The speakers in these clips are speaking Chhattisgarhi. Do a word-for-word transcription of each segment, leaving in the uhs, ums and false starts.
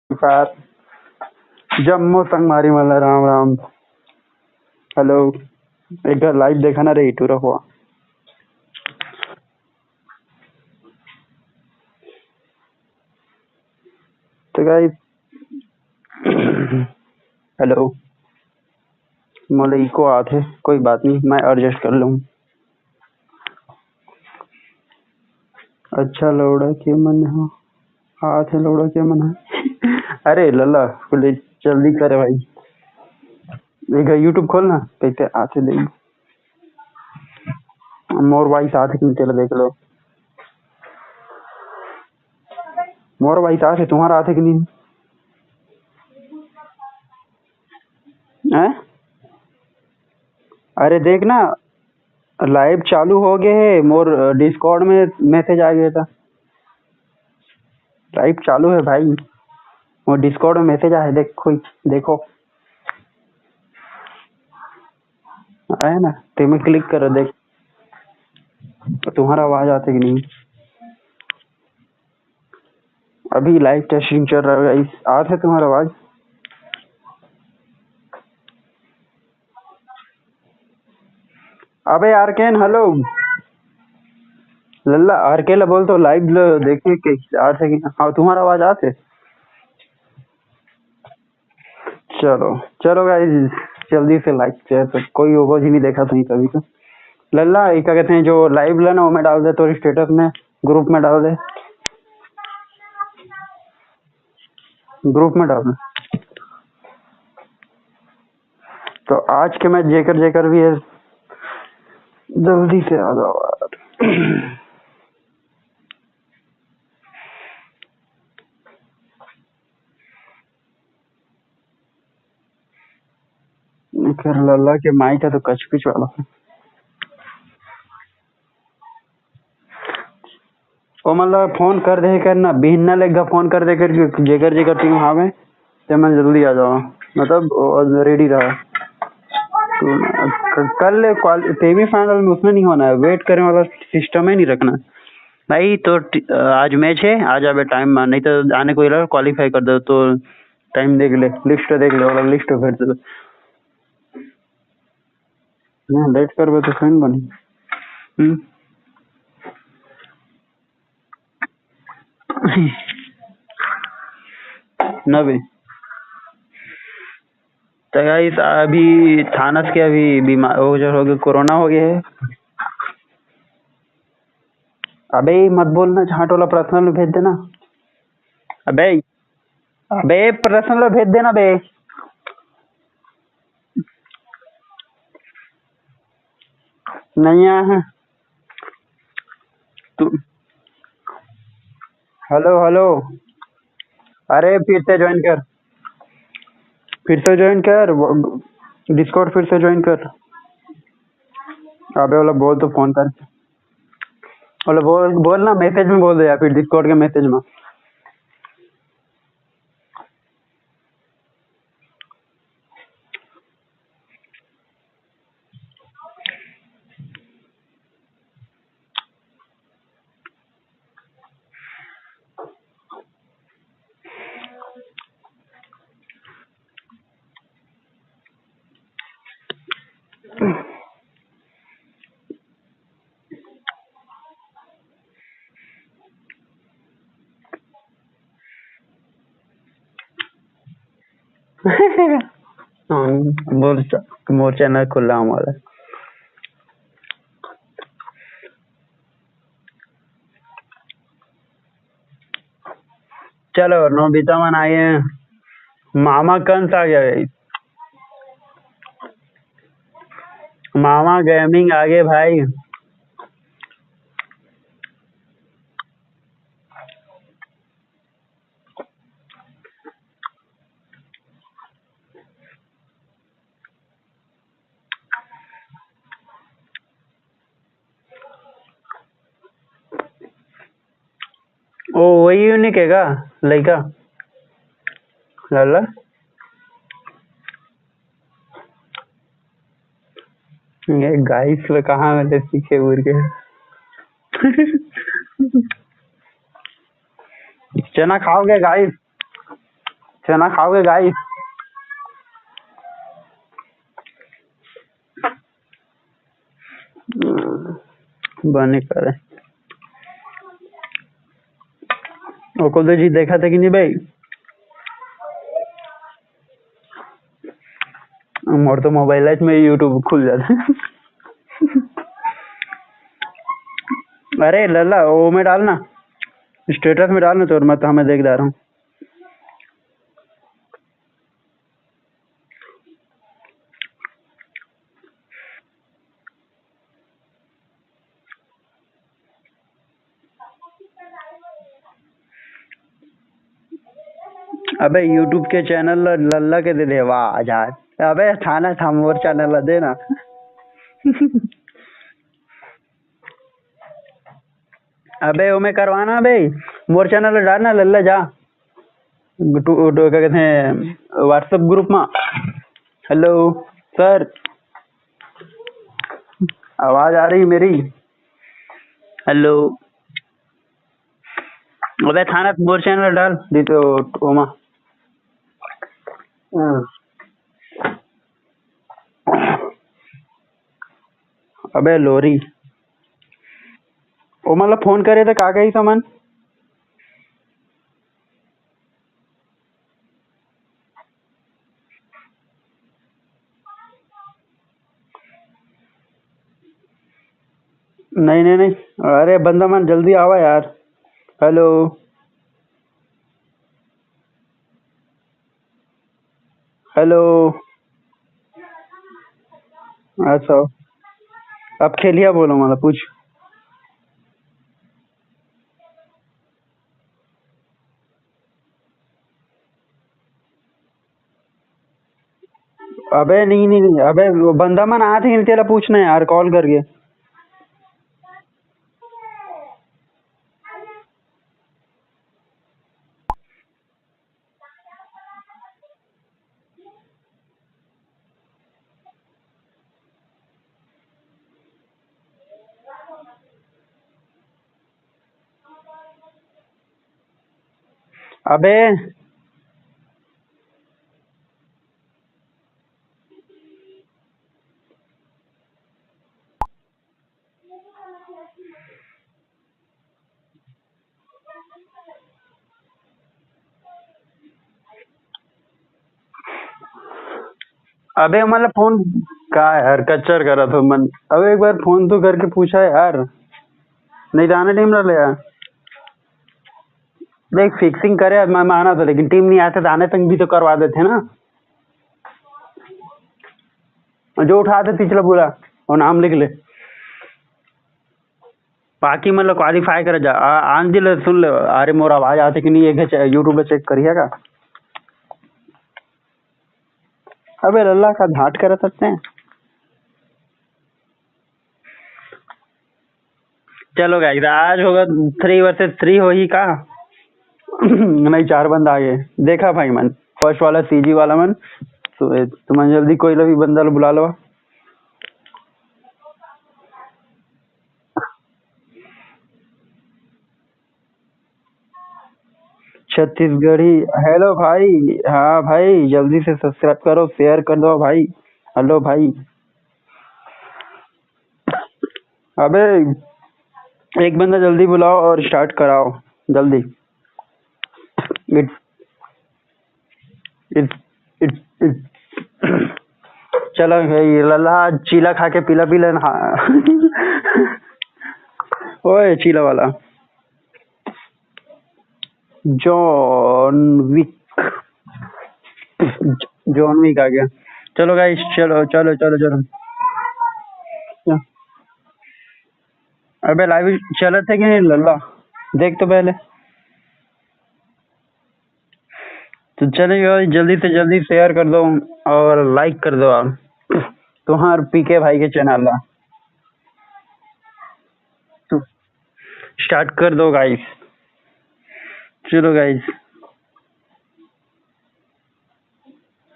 Free Fire। जम्मो संगवारी मन ला राम राम। Hello, एक बार live देखा ना रे, टूरा हुआ। तो guys, hello, मोला echo आथे, कोई बात नहीं, मैं adjust कर लूँ। अच्छा लौड़ा के मन हो, आथे लौड़ा के मन हो। अरे लल्ला, बोले जल्दी करे भाई, एक YouTube खोल ना, कैसे आथे देख। मोर voice आथे कि नहीं, तेला देख लो। मोर voice आथे, तुम्हारा आथे कि नहीं? हैं? अरे देख ना, live चालू हो गए है, मोर, अ, Discord में message आ गया था। Live चालू है भाई, मोर Discord में message आया है, देख कोई, देखो। आया ना, ते में click करो, देख तुम्हारा आवाज आथे कि नहीं। अभी live testing चल रहा है guys, आथे तुम्हारा आवाज? अबे आरकेन, hello। लल्ला, आरके ला बोल तो live ला देखिए कि आथे कि, हाँ, तुम्हारा आवाज आथे। चलो, चलो guys, जल्दी से like share, तो कोई ओवर जी नहीं देखा था तभी तो। लल्ला, ये क्या कहते हैं, जो live ला ना, वो मैं डाल दे तो status में, group में डाल दे, group में डाल दे। तो आज के match जेकर जेकर भी है, जल्दी से आ जाओ यार। एकर लल्ला के माई का तो कचपिच वाला है। ओमन ला फोन कर दे कर ना, बिहन्ना ले एक घा फोन कर दे कर, जेकर जेकर टीम हावे, ते मन जल्दी आ जाओ, मतलब, ओ, रेडी रहा। तो क-, कर ले क्वाल-, सेमीफाइनल में उसमें नहीं होना है, वेट करने वाला सिस्टम ही नहीं रखना है। भाई, तो टी-, आज मैच है, आ जाबे टाइम में, नहीं तो आने को क्वालिफाई कर दो, तो टाइम देख ले, लिस्ट देख ले, वाला लिस्ट भेज दे। हाँ, लेट करबे तो सही बनी। हम्म। नबे। तो गाइस, अभी थानस के अभी बीमार, वो जो हो गया, कोरोना हो गया है। अबे मत बोलना, झांट वाला पर्सनल में भेज देना। अबे, अबे पर्सनल में भेज देना बे। नहीं आया है। तू, हेलो, हेलो। अरे फिर से ज्वाइन कर, फिर से ज्वाइन कर, Discord फिर से ज्वाइन कर। अबे वाला बोल तो फोन कर, बोला बोल, बोल ना, मैसेज में बोल दे या फिर डिस्कॉर्ड के मैसेज में। हाँ, मोर च-, मोर चैनल खुला हमारा। चलो, नोबिता मन आए हैं, मामा कंस आ गया भाई, मामा गेमिंग आ गए भाई। ओ, वही यूनिक है का लइका? लाला? ये गाइस ला कहाँ में ले सीखे उड़ के? चना खाओगे गाइस? चना खाओगे गाइस? बने करे। ओको दे जी देखा थे कि नहीं भाई? मोर तो मोबाइल में YouTube खुल जाता। अरे लल्ला, वो में डालना, स्टेटस में डालना तोर, मैं तो हमें देख जा रहा हूँ। अबे YouTube के चैनल ल-, लल्ला के दे दे, वाह यार। अबे थाना था मोर चैनल ला देना। अबे ओमे करवाना बे, मोर चैनल ला डालना लल्ला जा। टू-, टू-, क्या कहते हैं, WhatsApp ग्रुप में। हेलो सर, आवाज आ रही मेरी? हेलो। अबे थाना मोर चैनल डाल दी तो ओमा। हाँ। अबे लोरी, ओमा ला फोन करे त का कही समन? नहीं, नहीं, नहीं। अरे बंदा मन जल्दी आवा यार। हेलो। हेलो। अच्छा। अब खेलिया बोलो, मतलब पूछ। अबे नहीं, नहीं, नहीं, अबे वो बंदा मन आथे कि नहीं, तेला पूछना यार, कॉल करके। अबे। अबे, मतलब, फोन का यार, कच्चर करत हो मन। अबे, एक बार फोन तो करके पूछा यार, नहीं जाने टाइम रहा यार। देख, फिक्सिंग करे, मैं माना था, लेकिन टीम नहीं आते, तो आने तक भी तो करवा देते ना। जो उठाते पिछला पूरा, वो नाम लिख ले। बाकी मतलब क्वालिफाई करे जा। आ, आन दिल सुन ले। अरे, मोर आवाज आते कि नहीं, एक YouTube पे चेक करिएगा। अबे लल्ला का झाट करत हस। चलो गाइस, आज होगा थ्री वर्सेस थ्री होही का? नहीं, चार बंदा आगे। देखा भाई मन, फर्स्ट वाला सीजी वाला मन, तो तुमन जल्दी कोई ला भी बंदा ला बुला लो। छत्तीसगढ़ी, हेलो भाई। हाँ भाई, जल्दी से सब्सक्राइब करो, शेयर कर दो भाई। हेलो भाई। अबे, एक बंदा जल्दी बुलाओ और स्टार्ट कराओ, जल्दी। It, it, it, it. चलो भाई, लल्ला, चीला खा के पीला पीला ना। ओए, चीला वाला। John Wick. जॉन विक आ गया। चलो गाइस, चलो, चलो, चलो, चलो। अबे, लाइव चलत है कि नहीं लल्ला? देख तो पहले। तो चलिए भाई, जल्दी से जल्दी शेयर कर दो और लाइक कर दो आप तुम्हार पीके भाई के चैनल ला। तो स्टार्ट कर दो गाइस। चलो गाइस।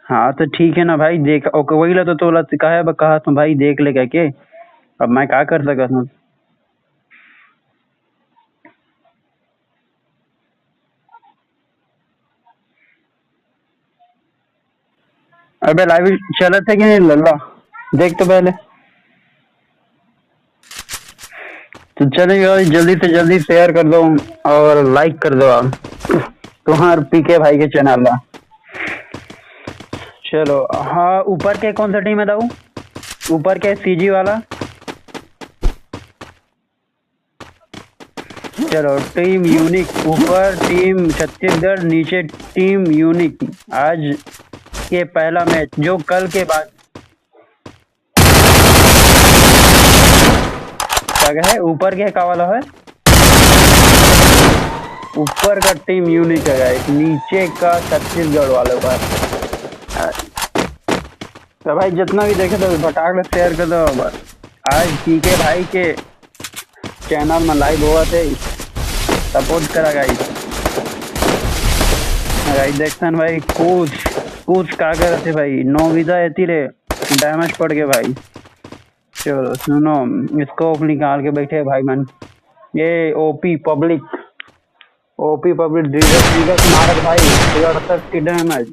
हाँ, तो ठीक है ना भाई, देख, ओके, वही ला तो तोला कहा है, कहा तो भाई देख ले कह के, अब मैं का कर सकत हूँ? अबे लाइव चलत हे कि नहीं लल्ला, देख तो पहले। तो चलिए भाई, जल्दी से जल्दी शेयर कर दो और लाइक कर दो आप तुम्हार पीके भाई के चैनल ला। चलो, हाँ, ऊपर के कौन सा टीम है दाऊ? ऊपर के सीजी वाला। चलो, टीम यूनिक ऊपर, टीम छत्तीसगढ़ नीचे, टीम यूनिक। आज के पहला मैच, जो कल के बाद क्या है, ऊपर के का वाला है, ऊपर का टीम यूनिक है गाइस, नीचे का छत्तीसगढ़ वालों का। तो भाई, जितना भी देखे तो फटाक से शेयर कर दो। आज पीके भाई के चैनल में लाइव होवत हे, सपोर्ट करा गाइस। गाइस देखथन भाई, कुछ कुछ का करत हे भाई, नोबिता एती ले डैमेज पड़ गए भाई। चलो सुनो, स्कोप निकाल के बैठे भाई मन। ये ओपी पब्लिक, ओपी पब्लिक ड्रिगल, ड्रिगल मारत भाई, अड़सठ के डैमेज,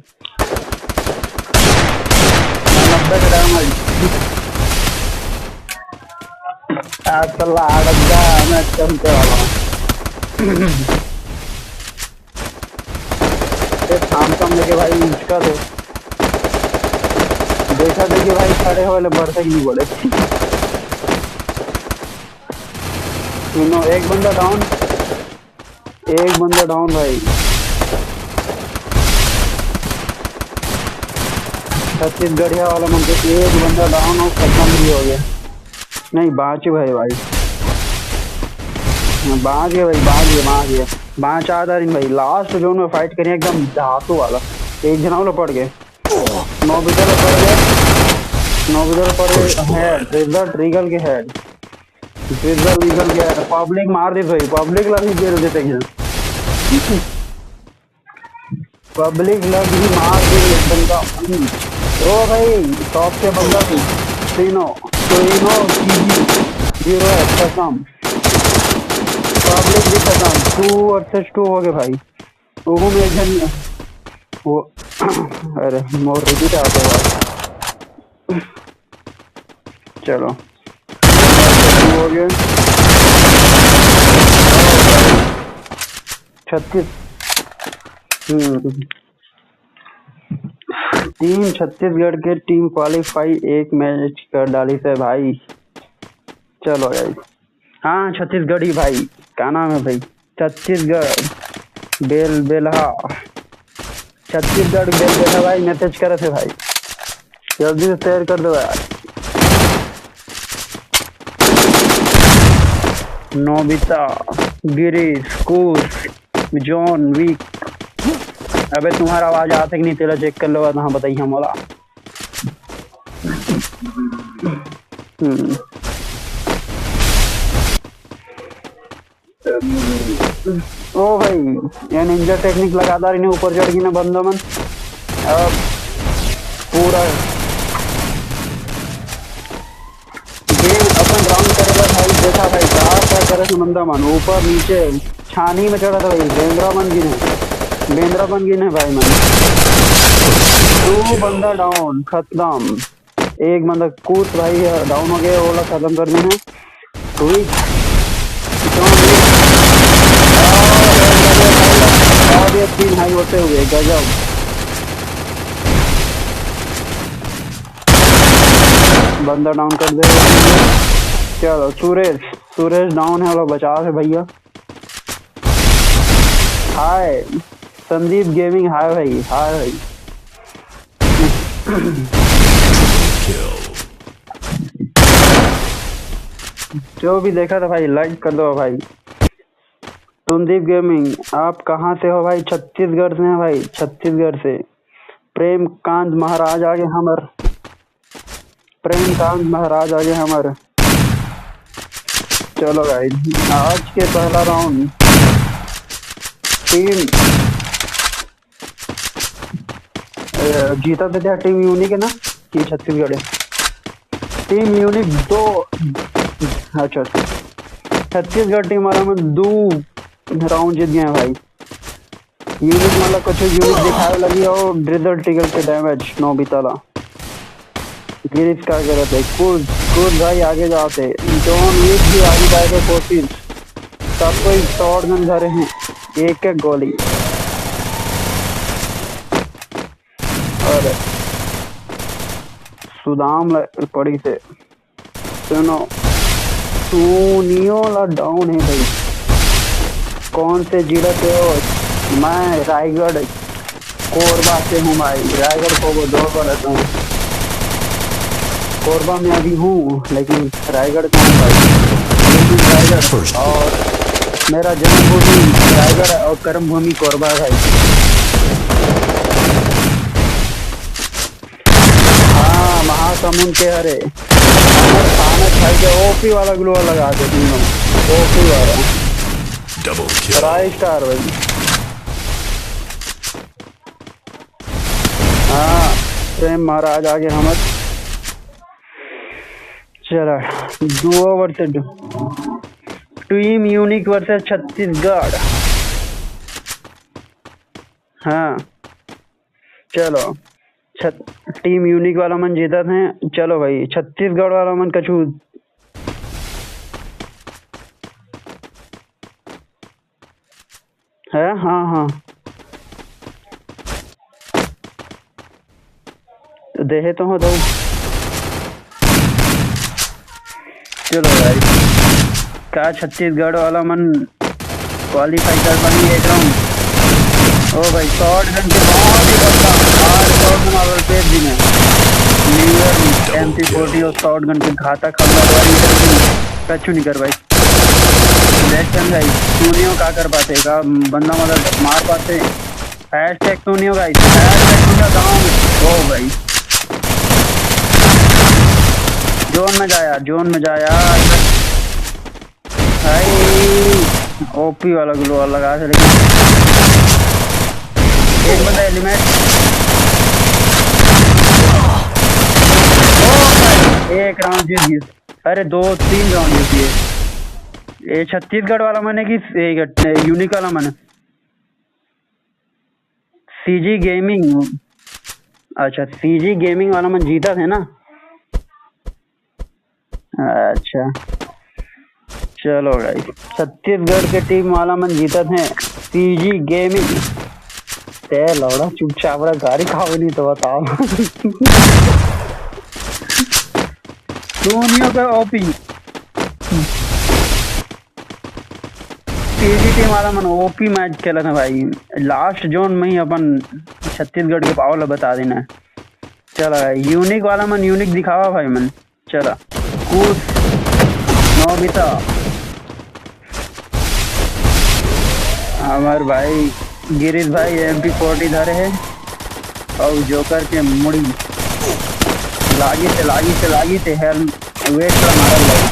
नब्बे के डैमेज। आज तो लाड़ जा, मैं चलते वाला हूँ। ये थामथम लेके भाई उचका दो। देखा देखी भाई, खड़े हो ले, बढ़ते ही नहीं बढ़े। सुनो, एक बंदा डाउन, एक बंदा डाउन भाई। छत्तीसगढ़िया वाला मन के एक बंदा डाउन और खत्म भी हो गया। नहीं, बाँचे भाई, भाई। हाँ, बाँच गए भाई, बाँच गए, बाँच गए। बाँच आ दारिन भाई, लास्ट जोन में फाइट करें एकदम धातु वाला। एक जना वाला पड़ गए। नोबिता पड़ गए, नोबिता पड़ गए। हेड, ड्रिजल ड्रिगल के हेड, ड्रिजल ड्रिगल के हेड। पब्लिक मार दी भाई, पब्लिक ला भी जेल देते हैं। पब्लिक लग भी मार दे एक बंदा। ओ भाई, टॉप के बंदा भी। तीनों, तीनों सीजी जीरो है, खत्म। पब्लिक भी खत्म। टू वर्सेस टू हो गए भाई। ओहू में एक जन वो अरे, मोर रिपीट आते भाई। चलो, हो गए। छत्तीस, हम्म, टीम छत्तीसगढ़ के टीम क्वालिफाई एक मैच कर डाली से भाई। चलो गाइस, हाँ, छत्तीसगढ़ी भाई, का नाम है भाई? छत्तीसगढ़ बेल बेलहा, छत्तीसगढ़ बेल बेलहा भाई, मैसेज करे थे भाई, जल्दी से शेयर कर दो यार। नोबिता, गिरीश, कुश, जॉन विक। अबे, तुम्हारा आवाज आथे कि नहीं, तेला चेक कर लो, हाँ, बताइए मोला। हम्म। ओ भाई, ये निंजा टेक्निक लगातार इन्हें ऊपर चढ़ गई ना बंदा मन। अब पूरा गेम अपन राउंड करेगा भाई, देखा भाई, का, का करे से बंदा मन ऊपर नीचे छानी में चढ़ा था भाई, बेंद्रा बन गिने, बेंद्रा बन गिने भाई मन। दो बंदा डाउन, खत्म। एक बंदा कूद भाई डाउन हो गया, ओला खत्म कर देना। वीक, और ये तीन हाई होते हुए गजब। बंदा डाउन कर दे। चलो, सुरेश, सुरेश डाउन है, ओला बचा है भैया। हाय संदीप गेमिंग, हाय भाई, हाय भाई। जो भी देखा था भाई, लाइक कर दो भाई। संदीप गेमिंग, आप कहाँ से हो भाई? छत्तीसगढ़ से हैं भाई, छत्तीसगढ़ से। प्रेमकांत महाराज आगे हमर, प्रेमकांत महाराज आगे हमर। चलो गाइस, आज के पहला राउंड टीम, अ, जीता तो क्या, टीम यूनिक है ना कि छत्तीसगढ़ है? टीम यूनिक दो, अच्छा, छत्तीसगढ़ टीम वाला में दो राउंड जीत गए हैं भाई। यूनिक मतलब कुछ यूनिक दिखावे लगी हो, ड्रिजल टिगल के डैमेज नोबिता ला। गिरीश का करत है, कूद, कूद भाई, आगे जाते। जॉन विक भी आगे जाए के कोशिश। सब कोई शॉटगन धरे हैं, एक एक गोली। अरे, सुदाम ल-, पड़ी से। सुनो, सोनियो ला डाउन है भाई। कौन से जिला से हो? मैं रायगढ़ कोरबा से हूँ भाई। रायगढ़ को वो दो बार रहता हूँ। कोरबा में अभी हूँ, लेकिन रायगढ़ का हूँ भाई। लेकिन रायगढ़ और मेरा जन्मभूमि रायगढ़ और कर्मभूमि कोरबा है भाई। हाँ, महासमुंद के हरे। हमर पानक भाई के ओपी वाला ग्लू लगा दे तीनों। ओपी वाला। Double kill. फाइव स्टार भाई। हाँ, प्रेम महाराज आगे हमर। चला, दो ओवर से टीम यूनिक वर्सेस छत्तीसगढ़। हाँ, चलो, छत-, टीम यूनिक वाला मन जीतत हैं। चलो भाई, छत्तीसगढ़ वाला मन कछु है। हाँ, हाँ, तो देहे तो हो दो। चलो भाई, का छत्तीसगढ़ वाला मन क्वालीफाई कर पाएंगे एक राउंड? ओ भाई, शॉटगन के बहुत ही गंदा, हार्ड शॉटगन वाला पेड़ भी नहीं। लीवर एमपी फोर्टी और शॉटगन के घातक हमला वाली कछु नहीं कर भाई। देखते हैं भाई, सोनियो का कर पाते, का बंदा मतलब मार पाते। हैशटैग सोनियो गाइस, हैशटैग सोनियो डाउन। ओ भाई, जोन में जा यार, जोन में जा यार। भाई, ओपी वाला ग्लू वाल लगा से, लेकिन एक बंदा एलिमिनेट। ओ भाई, एक राउंड जीत गए। अरे, दो तीन राउंड जीत गए। ये छत्तीसगढ़ वाला मन है कि ये यूनिक वाला मन है? CG gaming. अच्छा, सीजी गेमिंग वाला मन जीतत है ना? अच्छा, चलो गाइस, छत्तीसगढ़ के टीम वाला मन जीतत है सीजी गेमिंग। ते लौड़ा, चुपचाप रह, गारी खावे नहीं तो बताओ। सोनियो का ओपी। सीजी टीम वाला मन ओपी मैच खेलत है भाई। लास्ट जोन में ही अपन छत्तीसगढ़ के पावर ला बता देना है। चला भाई, यूनिक वाला मन यूनिक दिखावा भाई मन। चला, कूद, नोबिता, हमार भाई गिरीश भाई एमपी फोर्टी धरे है और जोकर के मुड़ी लागी से, लागी से, लागी से हेल वेट पर मारल भाई।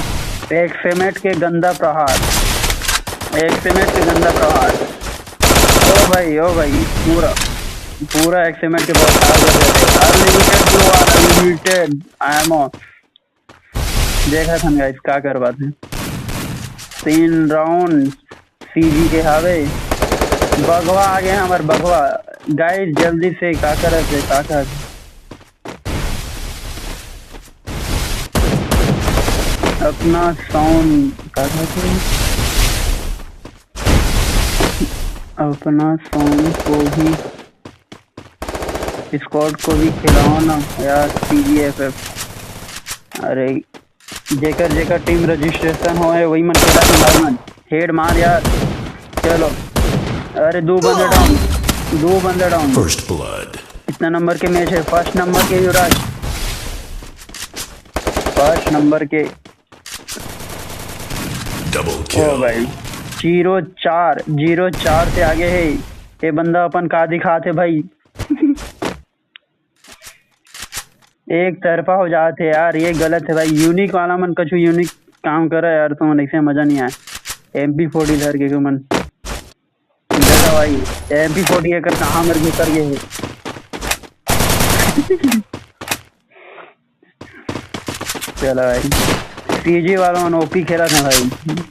एक सेमेट के गंदा प्रहार, एक सेमेट के गंदा प्रहार। ओ भाई, ओ भाई, पूरा, पूरा एक सेमेट के बहुत हार्ड हो जाते हैं। अनलिमिटेड ग्लू वाला, अनलिमिटेड एमो। देखा था गाइस, का करवा थे। तीन राउंड सीजी के हावे। बघवा आ गए हमार बघवा। गाइस, जल्दी से का करत है, का करत है? अपना साउंड का था कि अपना साउंड को भी, स्क्वाड को भी खिलाओ ना यार, सीजीएफएफ। अरे, जेकर जेकर टीम रजिस्ट्रेशन होए, वही मन खेला था भाई मन। हेड मार यार, चलो। अरे, दो बंदे डाउन, दो बंदे डाउन। First blood. कितना नंबर के मैच है? फर्स्ट नंबर के युवराज, फर्स्ट नंबर के। डबल ओ किल। भाई, जीरो चार, जीरो चार से आगे है ये बंदा। अपन का दिखाते भाई? एक तरफा हो जाते यार, ये गलत है भाई। यूनिक वाला मन कछु यूनिक काम करा यार, तुम ऐसे मजा नहीं आया। एमपी फोर्टी धर के क्यों मन? देखा भाई, एमपी फोर्टी एक कहाँ मेरे घुस कर गए। चला भाई, सीजी वाला मन ओपी खेला था भाई।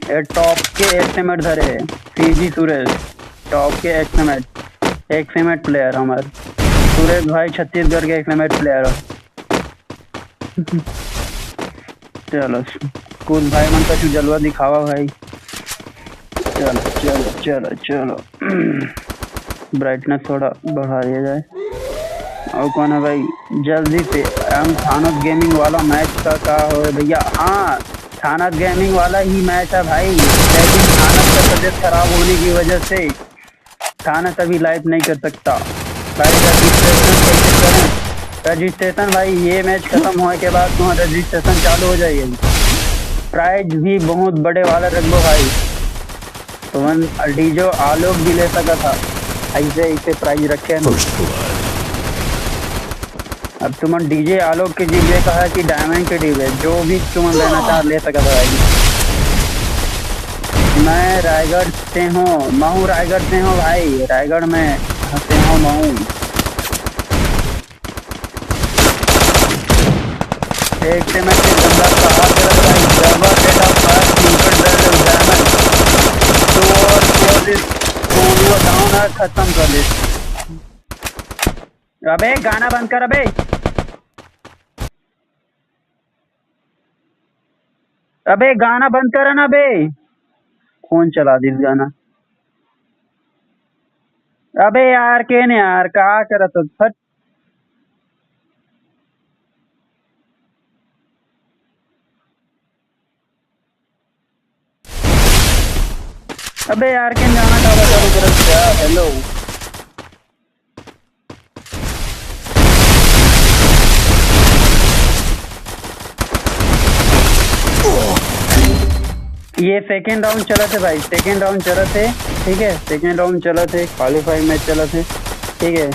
ये टॉप के एस्टिमेट धरे है, सीजी सुरेश, टॉप के एस्टिमेट। एक्सीमेट प्लेयर हमार सुरेश भाई, छत्तीसगढ़ के एक्सीमेट प्लेयर हो। चलो, कुछ भाई मन का तू जलवा दिखावा भाई। चलो, चलो, चलो, चलो। ब्राइटनेस थोड़ा बढ़ा दिया जाए। और कौन है भाई? जल्दी से, हम थानस गेमिंग वाला मैच का, का हो भैया? हाँ, थानस गेमिंग वाला ही मैच है भाई, लेकिन थानस का तबीयत खराब होने की वजह से थानस अभी लाइव नहीं कर सकता। भाई, रजिस्ट्रेशन कैसे करें? रजिस्ट्रेशन भाई, ये मैच खत्म होने के बाद तुम्हारा रजिस्ट्रेशन चालू हो जाएगा। प्राइज भी बहुत बड़े वाला रखबो भाई। तुमन डीजे आलोक भी ले सका था, ऐसे, ऐसे प्राइज रखे हैं। अब तुमन डीजे आलोक के डिब्बे कहा कि डायमंड के डिब्बे, जो भी तुमन लेना चाह, ले सकत हो भाई। मैं रायगढ़ से हूँ, महू रायगढ़ से हूँ भाई, रायगढ़ में से हूँ महू। एक से मैं से गंदा कहा कर भाई, जबर बेटा, फर्स्ट यूनिट दर्द डायमंड। तो और, और इस सोनियो डाउन है, खत्म कर दे। अबे गाना बंद कर अबे। अबे गाना बंद कर ना बे। कौन चला दिस गाना? अबे यार, केन यार, का करत हो? फट। अबे यार, केन गाना का चालू करत हो यार? हेलो। ये सेकेंड राउंड चलत हे भाई, सेकेंड राउंड चलत हे, ठीक है, सेकेंड राउंड चलत हे, क्वालीफाई मैच चलत हे, ठीक है।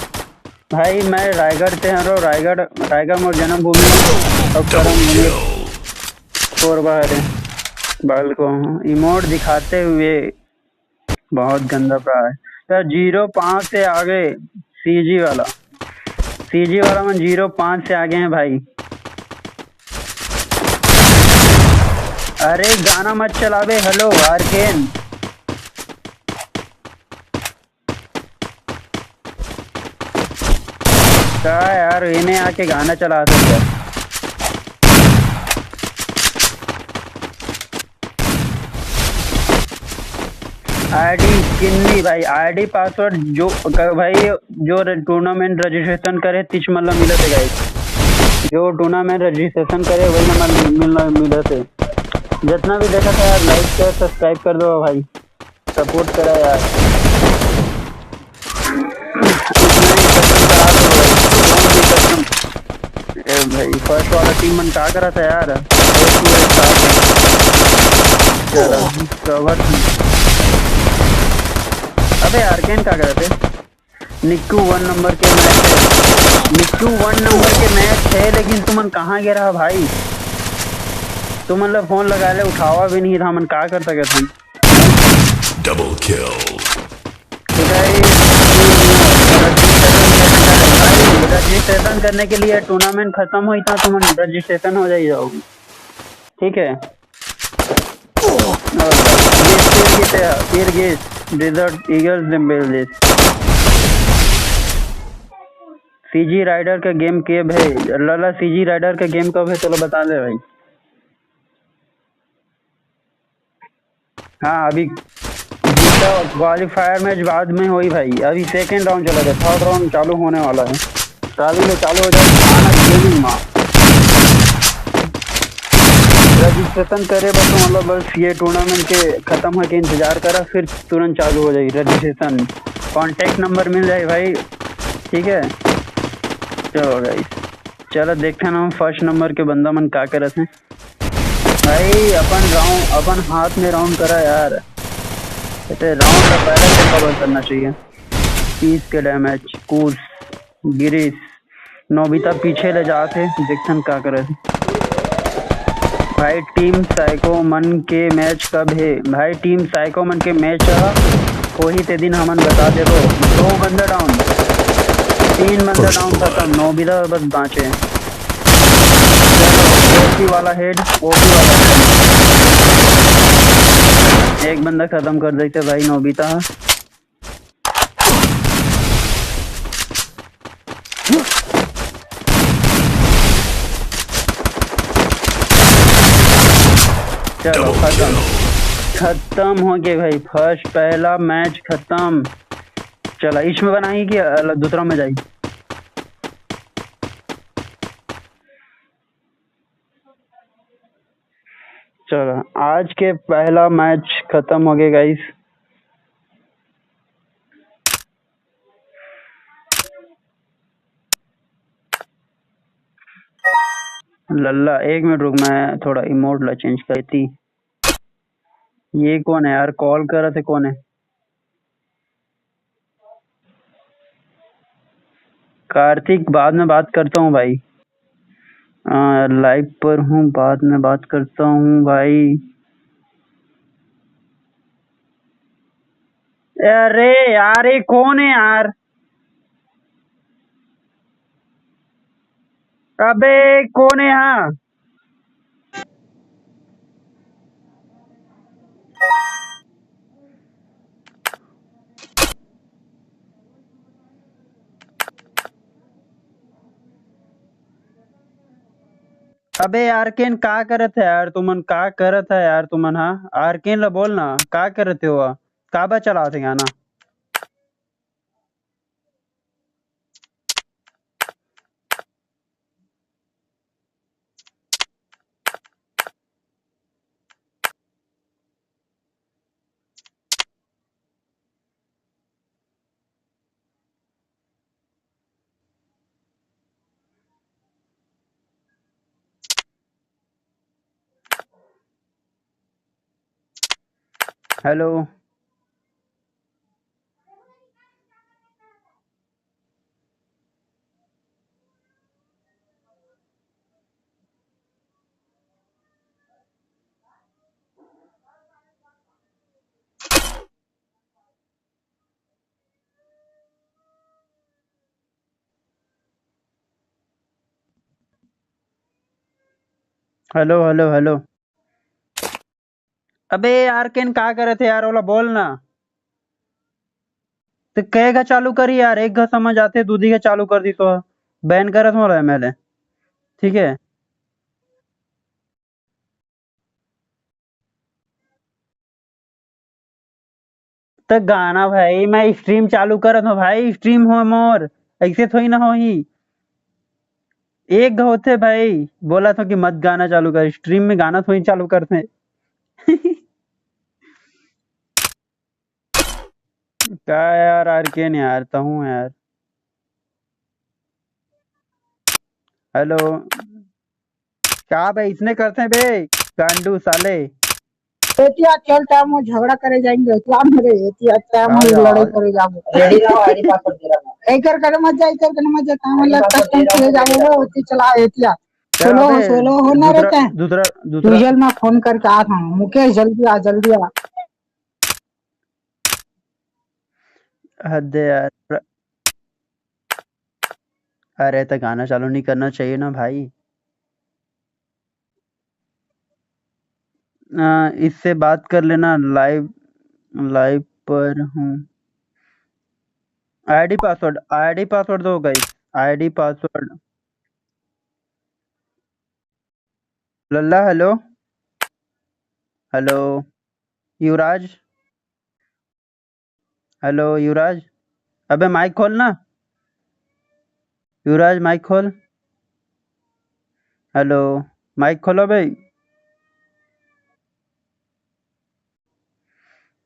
भाई, मैं रायगढ़ से हूँ, रायगढ़, रायगढ़ मोर जन्मभूमि है, और करम भूमि कोरबा हरे। बाल को इमोट दिखाते हुए बहुत गंदा प्रा है यार। जीरो पाँच से आगे सीजी वाला, सीजी वाला मन जीरो पाँच से आगे हैं भाई। अरे गाना मत चलावे, हेलो आर्केन। का यार, एमे आके गाना चला दे यार। आईडी किन्नी भाई, आईडी पासवर्ड जो क-, भाई जो रे-, टूर्नामेंट रजिस्ट्रेशन करे तिच मन ला मिलत हे गाइस, जो टूर्नामेंट रजिस्ट्रेशन करे वही नंबर मिलना मिलत हे। जितना भी देखा था यार, लाइक शेयर सब्सक्राइब कर दो भाई, सपोर्ट करा यार। उतना ही कसम करा दो भाई, कौन भी कसम। ए भाई, फर्स्ट वाला टीम मन का करा था यार? एक मिनट साथ में। चलो, कवर। अबे यार, केन का करा थे? निक्कू वन नंबर के मैच है, निक्कू वन नंबर के मैच है, लेकिन तुमन कहाँ गे रहा भाई? तुमन ला फोन लगा ले, उठावा भी नहीं था, हमन का कर सकत हन? Double kill. तो गाइस, रजिस्ट्रेशन करने का है भाई, रजिस्ट्रेशन करने के लिए टूर्नामेंट खत्म हुई था, तुमन रजिस्ट्रेशन हो जाई जाओगी, ठीक है? और ये फिर किसे, फिर ये डेजर्ट ईगल्स ने बेल दे। सीजी राइडर का गेम कब है? लाला, सीजी राइडर का गेम कब है? चलो बता दे भाई। हाँ, अभी जीता क्वालीफायर मैच बाद में होई भाई, अभी सेकेंड राउंड चला गया, थर्ड राउंड चालू होने वाला है। चालू में चालू हो जाए, आना गेमिंग में। रजिस्ट्रेशन करे बस, मतलब बस ये टूर्नामेंट के खत्म होके इंतजार करा, फिर तुरंत चालू हो जाई रजिस्ट्रेशन। कॉन्टैक्ट नंबर मिल जाए भाई, ठीक है। चलो गाइस, चलो देखते हैं हम फर्स्ट नंबर के बंदा मन का करत हैं। भाई अपन राउंड, अपन हाथ में राउंड करा यार, इतने राउंड का पहले से कवर करना चाहिए। तीस के डैमेज, कूस, गिरीश, नोबिता पीछे ले जात हे, देखथन का करे। भाई टीम साइको मन के मैच कब हे? भाई टीम साइको मन के मैच ह, वही ते दिन हमन बता देबो। दो बंदा डाउन, तीन बंदा डाउन खत्म, नोबिता बस बाँचे। चलो, ओपी वाला हेड, ओपी वाला हेड। एक बंदा खत्म कर देते भाई नोबिता। चलो, खत्म। खत्म हो गए भाई, फर्स्ट पहला मैच खत्म। चला, इसमें बनाई कि अलग दूसरा में जाई? चलो, आज के पहला मैच खत्म हो गया गाइस। लल्ला, एक मिनट रुक, मैं थोड़ा इमोट ला चेंज करती। ये कौन है यार, कॉल कर रहे थे, कौन है? कार्तिक, बाद में बात करता हूँ भाई। आ, लाइव पर हूँ, बाद में बात करता हूँ भाई। अरे यार, ये कौन है यार? अबे, कौन है यहाँ? अबे आर्केन, का करत है यार तुमन? का करत है यार तुमन? हाँ, आर्केन ला बोल ना, का करत हो? का बा चलावत है गाना? हेलो। Hello, hello, hello. अबे यार, केन का करत है यार, ओला बोल ना। तो कई घा चालू करी यार, एक घा समझ आते, दूधी घा चालू कर दी तो बैन करत मोला एमएलए। ठीक है। त गाना भाई, मैं स्ट्रीम चालू करत हूँ भाई, स्ट्रीम हो मोर, ऐसे थोड़ी ना होही। एक होथे भाई, बोला था कि मत गाना चालू कर, स्ट्रीम में गाना थोड़ी चालू करते हैं। का यार, आर्केन यार, तहूँ यार। हेलो। का बे, इसने करते हैं बे, गांडू साले। एतिया चल, टाइम वो झगड़ा करे जाएंगे, एतिया मेरे, एतिया टाइम हाँ वो यार। लड़ाई करे जाबो। रेडी रहो, आईडी पासवर्ड दे रहा हूँ। एकर करे मत जा, एकर करे मत जा, काम वाला कस्टम चले जाबो, वो ओती चला एतिया। क्या सोलो हो, बे, सोलो हो ना दूसरा, रहता है। दूसरा, दूसरा। तुझे मैं फोन करके आ था, मुकेश, जल्दी आ, जल्दी आ। हद है यार। अरे, तो गाना चालू नहीं करना चाहिए ना भाई। अ, इससे बात कर लेना, लाइव, लाइव पर हूँ। आईडी पासवर्ड, आईडी पासवर्ड दो गाइस, आईडी पासवर्ड। लल्ला, हेलो, हेलो, युवराज, हेलो युवराज, अबे माइक खोल ना, युवराज माइक खोल। हेलो, माइक खोलो बे।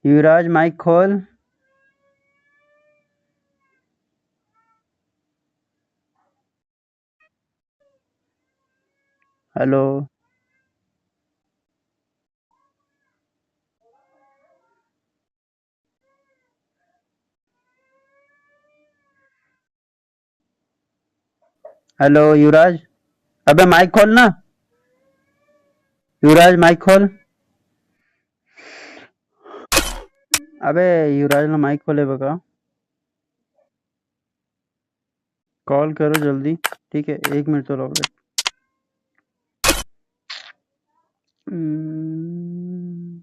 युवराज माइक खोल। हेलो। हेलो युवराज, अबे माइक खोल ना, युवराज माइक खोल। अबे युवराज ना माइक खोले बका। कॉल करो जल्दी, ठीक है, एक मिनट तो रुक। हम्म।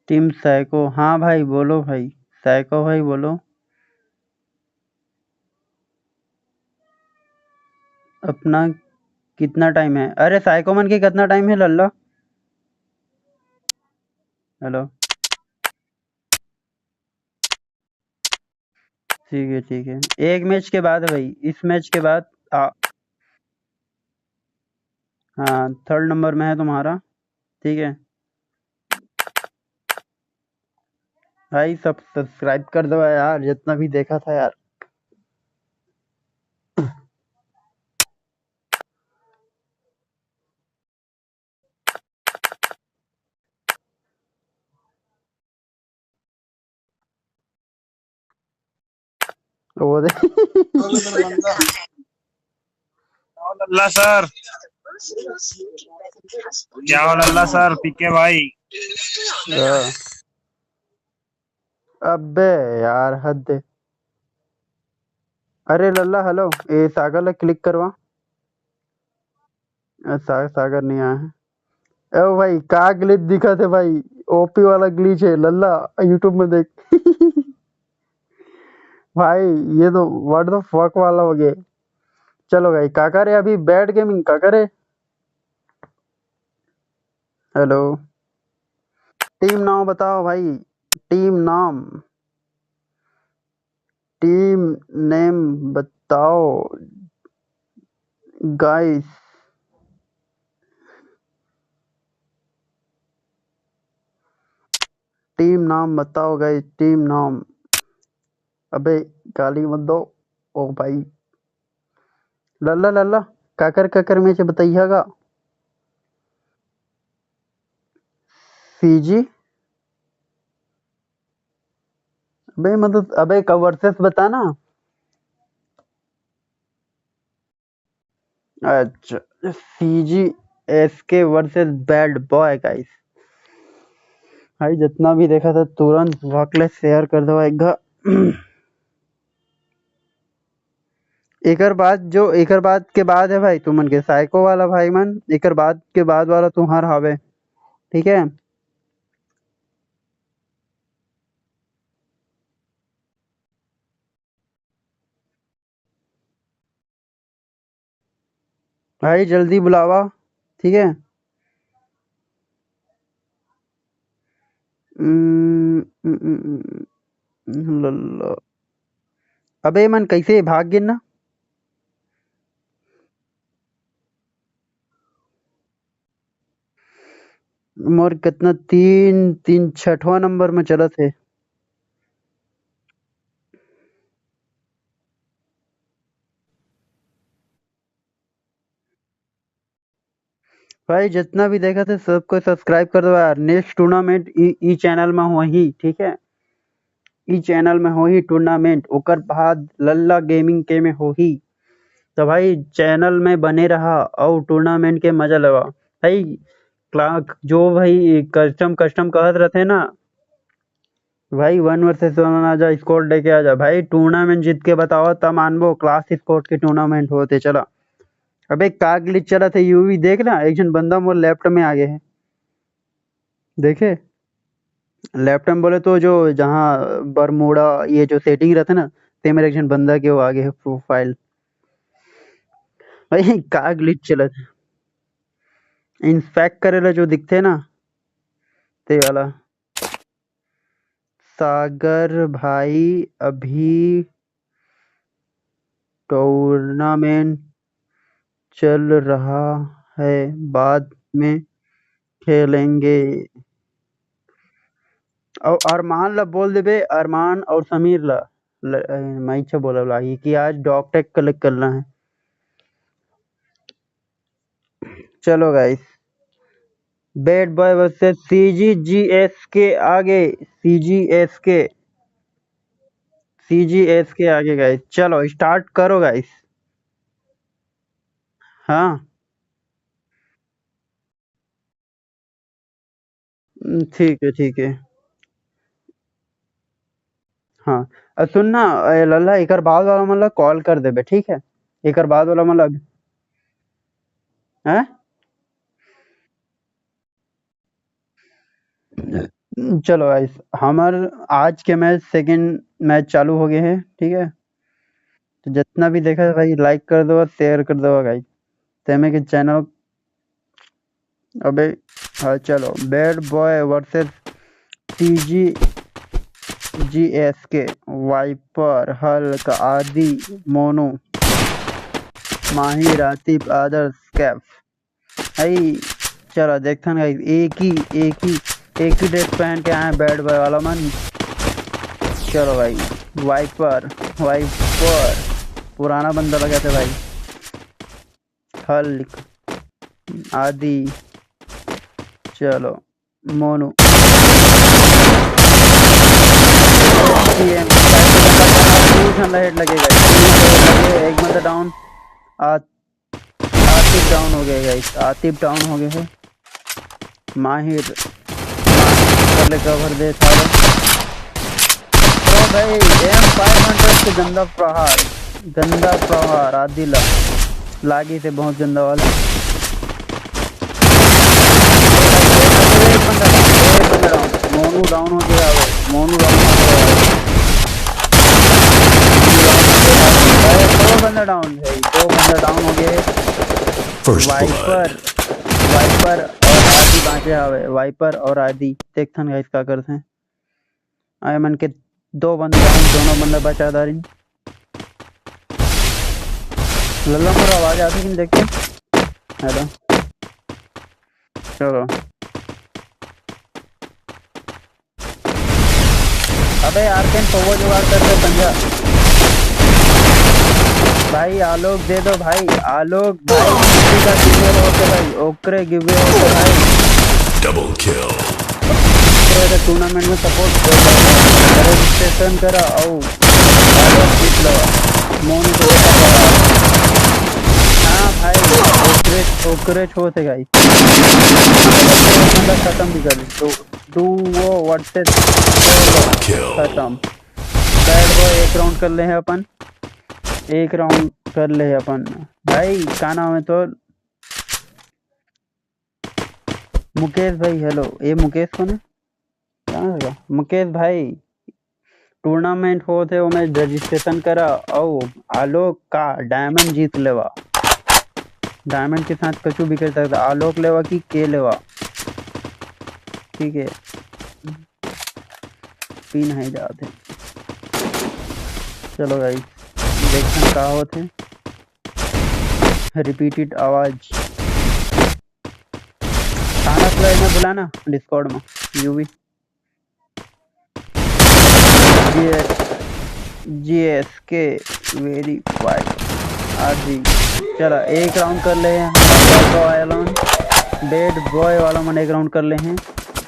टीम साइको, हाँ भाई बोलो भाई, साइको भाई बोलो। अपना कितना टाइम है? अरे साइको मन के कितना टाइम है लल्ला? हेलो, ठीक है, ठीक है, एक मैच के बाद है भाई, इस मैच के बाद आ, हाँ, थर्ड नंबर में है तुम्हारा, ठीक है भाई। सब सब्सक्राइब कर दो यार, जितना भी देखा था यार। वो दे। लल्ला सर, क्या हो लल्ला सर, पीके भाई? हाँ। अबे यार, हद है। अरे लल्ला, हेलो, ये सागर ला क्लिक करवा। अ, सा-, सागर नहीं आया है। ओ भाई, का ग्लिच दिखा थे भाई? ओपी वाला ग्लिच है लल्ला, YouTube में देख। भाई, ये तो what the fuck वाला हो गया। चलो भाई, का करे अभी बैड गेमिंग का करे? हेलो, टीम नाम बताओ भाई, टीम नाम, टीम नेम बताओ गाइस। टीम नाम बताओ गाइस, टीम नाम। अबे गाली मत दो ओ भाई। लल्ला लल्ला, काकर काकर में से बताइएगा। सीजी। अबे मतलब, अबे का वर्सेस बताना। अच्छा, सीजी एसके वर्सेस बैड बॉय गाइस। भाई जितना भी देखा था तुरंत वकले शेयर कर दो एक। एकर बाद जो, एकर बाद के बाद है भाई तुमन के साइको वाला भाई मन, एकर बाद के बाद वाला तुम्हार हवे, ठीक है। भाई जल्दी बुलावा, ठीक है। हम्म, हम्म, हम्म, हम्म, लल्ला। अबे मन कैसे भाग गिन ना? मोर कितना तीन, तीन छठवां नंबर में चलत हे। भाई जितना भी देखा थे सबको सब्सक्राइब कर दो यार। नेक्स्ट टूर्नामेंट ई, ई चैनल में होही, ठीक है, ई चैनल में होही टूर्नामेंट, ओकर बाद लल्ला गेमिंग के में होही। तो भाई चैनल में बने रहा और टूर्नामेंट के मजा लेवा। भाई क्ला-, जो भाई कस्टम, कस्टम कहत रहते ना, भाई वन वर्सेस वन आ जा, स्क्वाड लेके आ जा भाई, टूर्नामेंट जीत के बताओ तब मानबो, क्लास स्क्वाड के टूर्नामेंट होते। चला अबे का ग्लिच चला थे यूवी देख ना, एक जन बंदा मोर लेफ्ट में आगे है, देखे लेफ्ट में बोले तो जो जहाँ बरमूडा ये जो सेटिंग रहते ना, ते मेरे एक जन बंदा के वो आगे है प्रोफाइल। भाई का ग्लिच चला थे, इंस्पेक्ट करे ला जो दिखते ना ते वाला। सागर भाई अभी टूर्नामेंट चल रहा है, बाद में खेलेंगे। और अरमान ला बोल देबे, अरमान और समीर ला, ल-, अ, मैं इच्छा बोला ला, ये कि आज डॉग टैग कलेक्ट करना है। चलो गाइस, bed boy versus CG GSK आगे, सीजी एसके, सीजी एसके आगे गाइस। चलो स्टार्ट करो गाइस। हाँ। हम्म, ठीक है, ठीक है। हाँ, अ, सुन ना, ए, लल्ला, एकर बाद वाला मन ला कॉल कर देबे, ठीक है? एकर बाद वाला मन ला, हैं? चलो गाइस, हमर आज के मैच, सेकंड मैच चालू हो गए है, ठीक है। तो जितना भी देखा भाई, लाइक कर दो, शेयर कर दो गाइस। तेमे के चैनल, अबे हाँ, चलो, bad boy versus TG GSK, viper, Hulk, आदि, मोनू, माहिर, आतिफ, आदर्श, कैफ। आई, चलो देखथन गाइस, एक ही एक ही एक ही ड्रेस पहन के आए बैड बॉय वाला मन। चलो भाई, वाइपर, वाइपर पुराना बंदा लगा था भाई। हल्क, आदि, चलो, मोनू। दू झन ला हेड लगे गाइस, दू झन ला हेड लगे, एक बंदा डाउन। आ, आतिफ डाउन हो गए गाइस, आतिफ डाउन हो गए है। माहिर, माहिर कर ले कवर दे था। तो भाई, एम फ़ाइव हंड्रेड से गंदा प्रहार, गंदा प्रहार आदिला लागी से बहुत गंदा वाला। एक बंदा डाउन, एक बंदा डाउन। मोनू डाउन हो गया, मोनू डाउन हो गया। अरे, दो बंदा डाउन है, दो बंदा डाउन हो गए। First blood। वाइपर, वाइपर और आदि बांचे हवे, वाइपर और आदि। देखथन गाइस का करथे। आए मन के दो बंदा डाउन, दोनों बंदा बचा दारिन। लल्ला मोर आवाज आथे कि नहीं देखते? हेलो, चलो। अबे यार, कहीं पौवा जुगाड़ करके पंजा। भाई आलोक दे दो भाई, आलोक भाई, किसी का गिवे होते भाई, ओकरे गिवे होते भाई। Double kill। तो अगर टूर्नामेंट में सपोर्ट कर रजिस्ट्रेशन करा, आओ, आलोक जीत लो। मोन को हाँ भाई, ओकरे, ओकरे छो थे गाइस। खत्म भी कर दो। डुओ वर्सेस किल। खत्म। बैड बॉय एक राउंड कर ले हैं अपन, एक राउंड कर ले हैं अपन। भाई का नाम है तो? मुकेश भाई, हेलो। ये मुकेश कौन है? कहाँ है? मुकेश भाई, टूर्नामेंट होत है, ओमे रजिस्ट्रेशन करा, अउ आलोक का डायमंड जीत लेवा। डायमंड के साथ कछु भी कर सकता, आलोक लेवा कि के लेवा, ठीक है। पिन है जात है। चलो गाइस, देखते हैं का होत है। रिपीटेड आवाज। थाना फ्लाई में बुलाना डिस्कॉर्ड में, यूवी। GS, GSK verified. आदि। चला, एक राउंड कर ले हैं हमारा बैड बॉय वाला मन, बैड बॉय वाला मन एक राउंड कर ले हैं।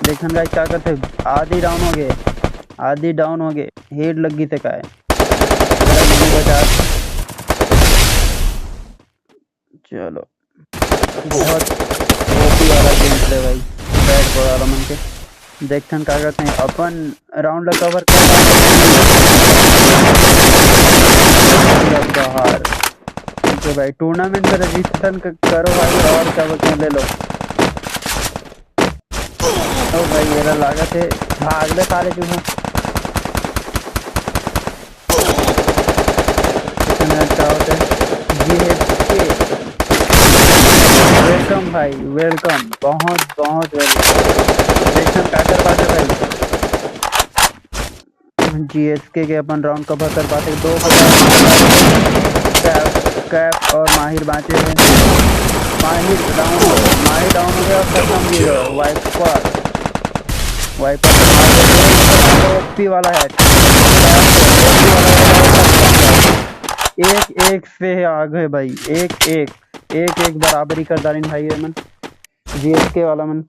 देखन गाइस का करते, आदि डाउन हो गए, आदि डाउन हो गए, हेड लग गई थे काय। चलो, बहुत ओपी वाला गेम प्ले भाई, बैड बॉय वाला मन के। देखथन का करते हैं, अपन राउंड ला कवर कर बाहर। ठीक है भाई, टूर्नामेंट में रजिस्ट्रेशन क-, करो भाई, और क्या बोलते हैं, ले लो। ओ भाई, ये ला लागत है, भाग ले साले चूहे। इतना अच्छा होता है। जीएसके। वेलकम भाई, वेलकम, बहुत, बहुत वेलकम। देखना का कर पाते भाई। जीएसके के अपन राउंड कवर कर पाते। दो कैप, कैप और माहिर बांचे हैं। माहिर डाउन हो, माहिर डाउन हो गया और खत्म भी हो गया। वाइपर, वाइपर से मार दिया। ओपी वाला है, ओपी वाला है। एक एक से आगे भाई, एक एक, एक एक बराबरी कर डालिन भाई, ये मन जीएसके वाला मन।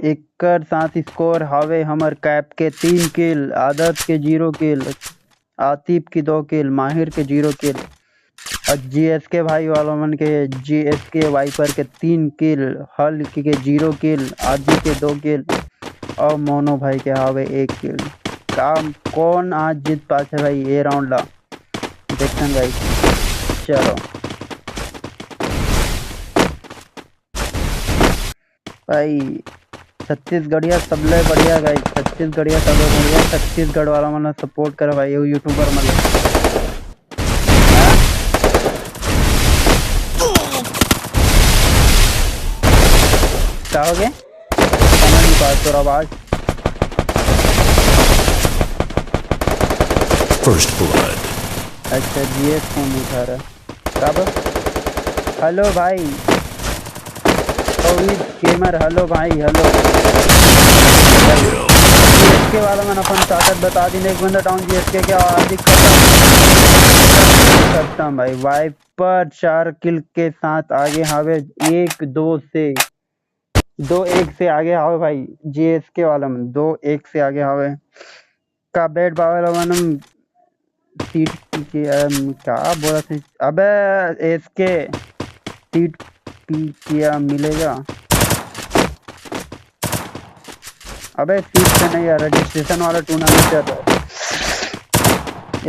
एकर साथ स्कोर हावे हमर कैप के तीन किल, आदर्श के जीरो किल, आतिफ के दो किल, माहिर के जीरो किल, और जीएसके भाई वाला मन के, जीएसके वाइपर के तीन किल, हल्क के जीरो किल, आदि के दो किल, और मोनो भाई के हावे एक किल। काम कौन आज जीत पाथे भाई ये राउंड ला? देखथन भाई, चलो भाई, छत्तीसगढ़िया सबले बढ़िया गाइस, छत्तीसगढ़िया सबले बढ़िया, छत्तीसगढ़ वाला मन सपोर्ट कर भाई, ये यूट्यूबर मन। हाँ? का हो गए? समझ नहीं पाया तोर आवाज। First blood। अच्छा, जीएस कौन उठा रहा? कब? हेलो भाई, कोविड गेमर, हेलो भाई, हेलो। जीएसके वाला मन अपन ताकत बता दिन, एक बंदा डाउन जीएसके के, आदि खत्म। खत्म भाई, वाइपर चार किल के साथ आगे हावे, एक दो से, दो एक से आगे हावे भाई, जीएसके वाला मन दो एक से आगे हावे। का बेड पावे ला मन सीट पी के, अम, का बोलत हे? अबे एसके सीट पी के मिलेगा। अबे सीट से नहीं यार, रजिस्ट्रेशन वाला टूर्नामेंट चल रहा है।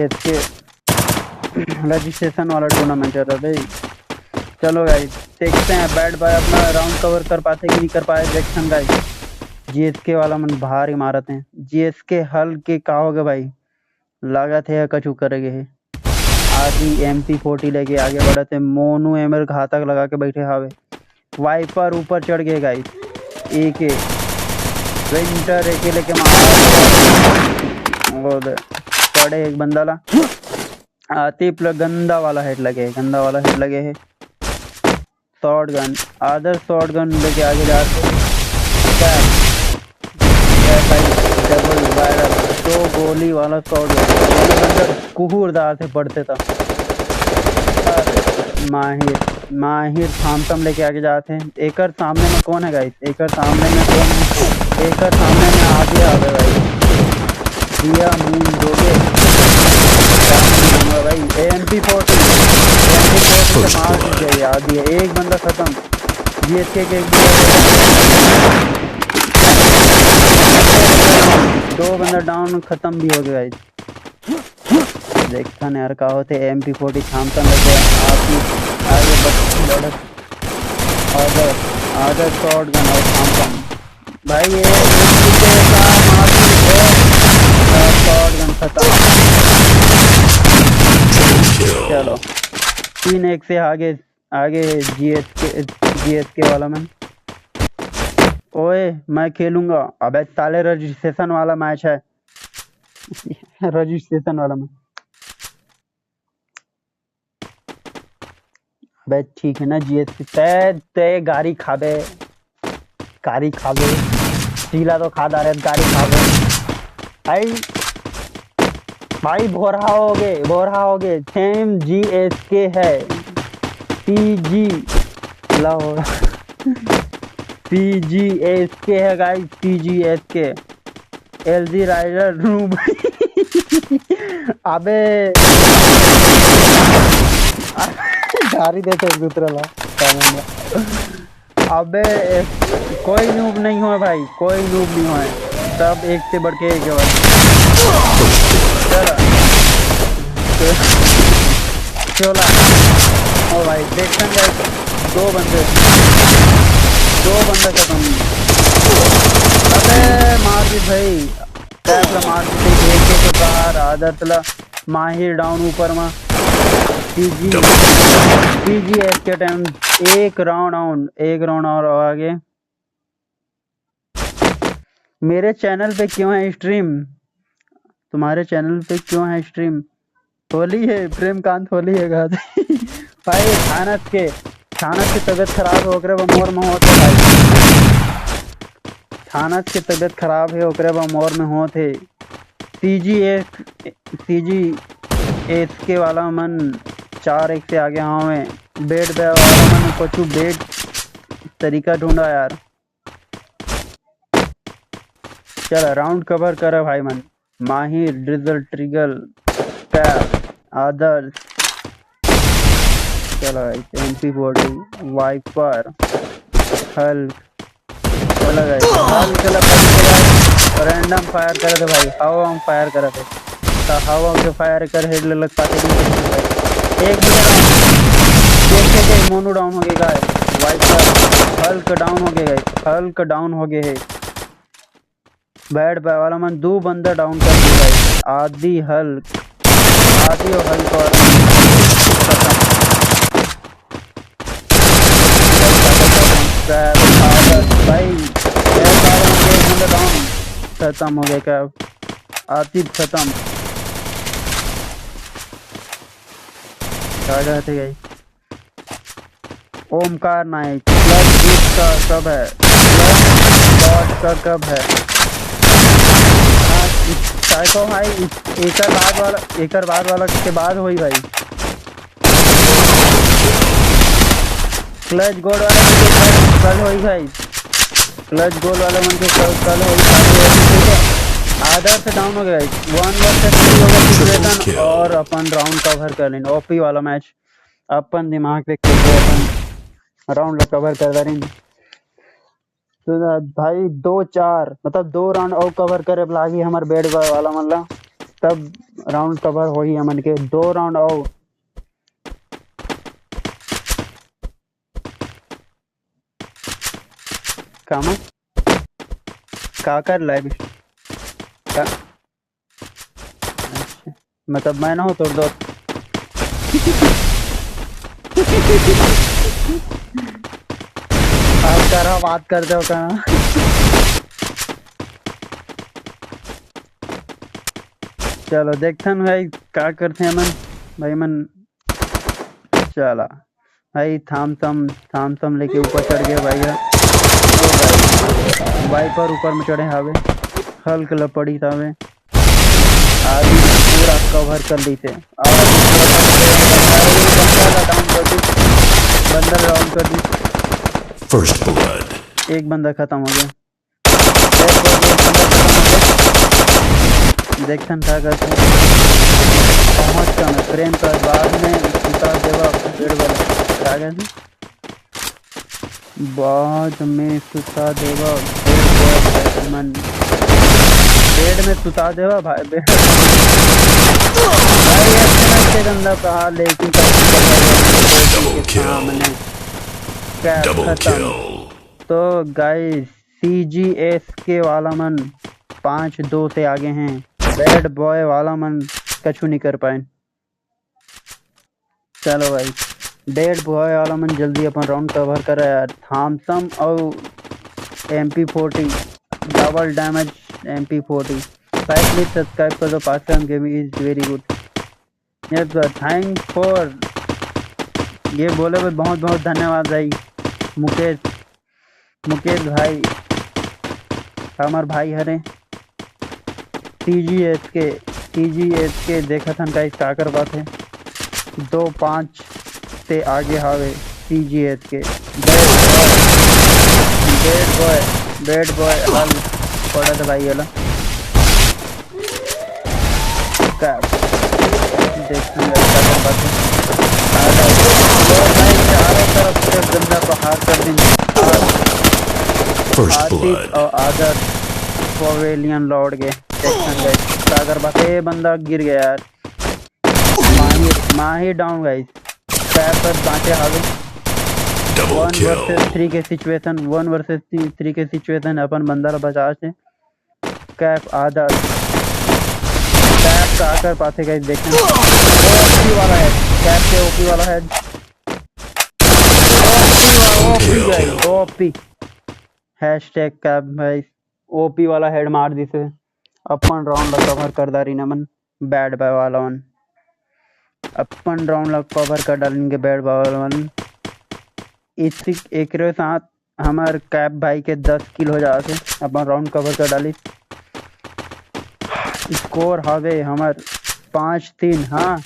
एसके रजिस्ट्रेशन वाला टूर्नामेंट चल रहा है भाई। चलो गाइस, देखते हैं बैड बॉय अपना राउंड कवर कर पाते कि नहीं कर पाए। देखते हैं गाइस, जीएसके वाला मन भारी मारत हैं। जीएसके हल के का हो गया भाई? लागत हे कछु करे गे हे। आदि एमपी फोर्टी लेके आगे बढ़त हे। मोनू एमर घातक लगा के बैठे हावे। वाइपर ऊपर चढ़ गए गाइस। एक एक विंटर एक लेके मार। वो दे, पड़े एक बंदा ला। आतिफ ला गंदा वाला हेड लगे हे, गंदा वाला हेड लगे हे। शॉटगन, आदर शॉटगन लेके आगे जाते हैं। क्या? क्या भाई, डबल बैरल, दो गोली वाला शॉटगन। मतलब कुहूरदार से पड़ते था। माहिर, माहिर थॉमथम लेके आगे जाते हैं। एकर सामने में कौन है गाइस? एकर सामने में कौन है? एकर सामने में आगे आ गए भाई। दिया मून दोगे। क्या मून दूंगा भाई? एमपी फोर्टी, एमपी फोर्टी से मार दी गई आदि। एक बंदा खत्म। जीएसके के एक बंदा खत्म। दो बंदा डाउन खत्म भी हो गया गाइस। देखता नहीं यार का होते। एमपी फोर्टी थॉमथम लेके आप ही आगे बढ़, बढ़। आदर, आदर शॉटगन और थॉमथम। भाई ये एक दूसरे का मार दी है। शॉटगन खत्म। चलो, तीन एक से आगे, आगे है जीएसके, जीएसके वाला में। ओए, मैं खेलूंगा। अबे साले, रजिस्ट्रेशन वाला मैच है। रजिस्ट्रेशन वाला मैच। अबे ठीक है ना जीएसके, ते, ते गारी खाबे, गारी खाबे, सीला तो खा डारे, गारी खाबे। आई भाई, भोरहा हो गए, भोरहा हो गए। सेम जीएसके है, पीजी लो, पीजीएसके है guys, PGSK. LG rider noob. अबे गारी देते एक दूसरे ला। अबे कोई नूब नहीं हो भाई, कोई नूब नहीं हो, सब एक से बढ़ के एक है भाई। चलो। चला। ओ भाई, देखते हैं guys, दो बंदे, दो बंदे खत्म। अबे मार दी भाई, कैसे मार दी? एक एक बाहर आदत ला। माहिर डाउन ऊपर में। PG, PGSK time. एक राउंड डाउन, एक राउंड और आगे। मेरे चैनल पे क्यों है स्ट्रीम? तुम्हारे चैनल पे क्यों है स्ट्रीम? होली है प्रेमकांत, होली है गात। भाई थानस के, थानस की तबीयत खराब है, ओकरे बा मोर में होत है भाई। थानस की तबीयत खराब है, ओकरे बा मोर में होत है। सीजीएस, सीजीएसके वाला मन चार एक से आगे हावे। बेड पे वाला मन कुछ बेड तरीका ढूंढा यार। चल राउंड कवर कर भाई मन। माहिर, ड्रिजल, ट्रिगल, पैर, आदर्श। चलो एमपी फोर्टी, वाइपर, हल्क। चलो गाइस, हल्क ला रैंडम फायर करे थे भाई, हवा में फायर करे थे। तो हवा के फायर कर हेड ले लग पाते नहीं भाई। एक भी डाउन। देखे थे मोनू डाउन हो गए गाइस। वाइपर, हल्क डाउन हो गए गाइस, हल्क डाउन हो गए है। बैड बॉय वाला मन दू बंदा डाउन कर दिया भाई। आदि हल्क, आदि और हल्क और भाई, बैड बॉय वाला मन के एक बंदा डाउन, खत्म हो गया क्या? आतिफ खत्म। क्या कहते गए? ओमकार नाइक, क्लच जीत का कब है? क्लच गॉड का कब है? हाँ, साइको भाई, एकर बाद वाला, एकर बाद वाला के बाद होई भाई। क्लच गोल्ड वाला मन के कल, कल होई भाई। क्लच गोल्ड वाला मन के कल, कल होई, कल होई, ठीक है। आदर्श डाउन हो गया, वन वर्सेस थ्री हो गया सिचुएशन, और अपन राउंड कवर कर लेन। ओपी वाला मैच, अपन दिमाग से खेल के अपन राउंड ला कवर कर लेन। तो ना भाई, दो चार, मतलब दो राउंड और कवर करे लागी हमर बैड बॉय वाला मन ला, तब राउंड कवर होही हमन के। दो राउंड और। कामा? का कर लाइव? का? अच्छा, मतलब मैं ना हो तोर दोस्त। आप करा बात करते हो कहाँ? चलो देखथन भाई, का करथे हमन भाई मन। चला भाई, थामसम, थामसम लेके ऊपर चढ़ गया भाई ह। ओ भाई, वाइपर ऊपर में चढ़े हावे, हल्क ल पड़ी हावे। आदि पूरा कवर कर ली थे। और बंदा डाउन कर दी, बंदा डाउन कर दी। First blood. एक बंदा खत्म हो गया। एक बंदा खत्म हो गया। देखथन का करथे। पहुंच का मैं प्रेम कर बाद में सुता देवा अपने पेड़ वाला। का कहथे? बाद में सुता देवा बेड बॉय भाई मन। बेड में सुता देवा भाई, बेड। भाई, ऐसे ना, ऐसे गंदा कहा, लेकिन का डबल किल। सामने। क्या डबल खत्म। किल। तो गाइस, सीजीएसके वाला मन पाँच दो से आगे हैं। बैड बॉय वाला मन कछु नहीं कर पाए। चलो भाई, बैड बॉय वाला मन जल्दी अपन राउंड कवर कर रहा है यार। थामसम और MP forty, double damage MP forty. भाई प्लीज सब्सक्राइब कर दो, Pakistan gaming is very good। Yes sir, thank for ये बोले बर बहुत बहुत धन्यवाद भाई मुकेश, मुकेश भाई, हमर भाई हरे। सीजीएसके, सीजीएसके देखत हन गाइस का कर बात है। दो पाँच से आगे हावे सीजीएसके। बैड बॉय, बैड बॉय, बैड बॉय, हाल पड़त भाई वाला। का देखना है, का कर बात है। आ जाओ। वो भाई चारों तरफ से गंदा बहार कर देंगे। First Atif blood. और आदर पवेलियन लौट गए। देखना है, का कर बात है। ये बंदा गिर गया यार। माही, माही डाउन गाइस। पैर पर बांटे हावे। डबल वन किल। वर्सेस थ्री के सिचुएशन, वन वर्सेस थ्री के सिचुएशन, अपन बंदा ला बचा से। कैप आधा, कैप का आकर पाथे गाइस, देखें। ओपी वाला है, कैप के ओपी वाला है। ओपी वाला, ओपी गाइस, ओपी। हैशटैग कैप भाई, ओपी वाला हेड मार दिसे। अपन राउंड ला कवर कर डारी नमन, बैड बॉय वाला मन। अपन राउंड ला कवर कर डालेंगे बैड बॉय वाला मन। इसी, एकरे साथ हमर कैप भाई के दस किल हो जाथे, अपन राउंड कवर कर डाली। स्कोर हवे हमर पाँच तीन। हाँ।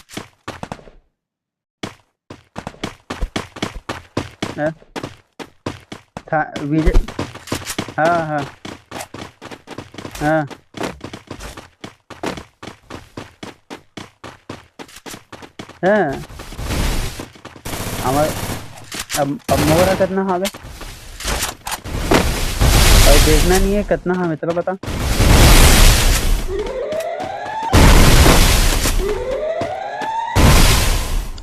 हैं? था, विजय। हाँ, हाँ। हाँ। हैं? हमर अब, अब मोरा कितना हावे? भाई, देखना नहीं है कितना हावे, चलो बता।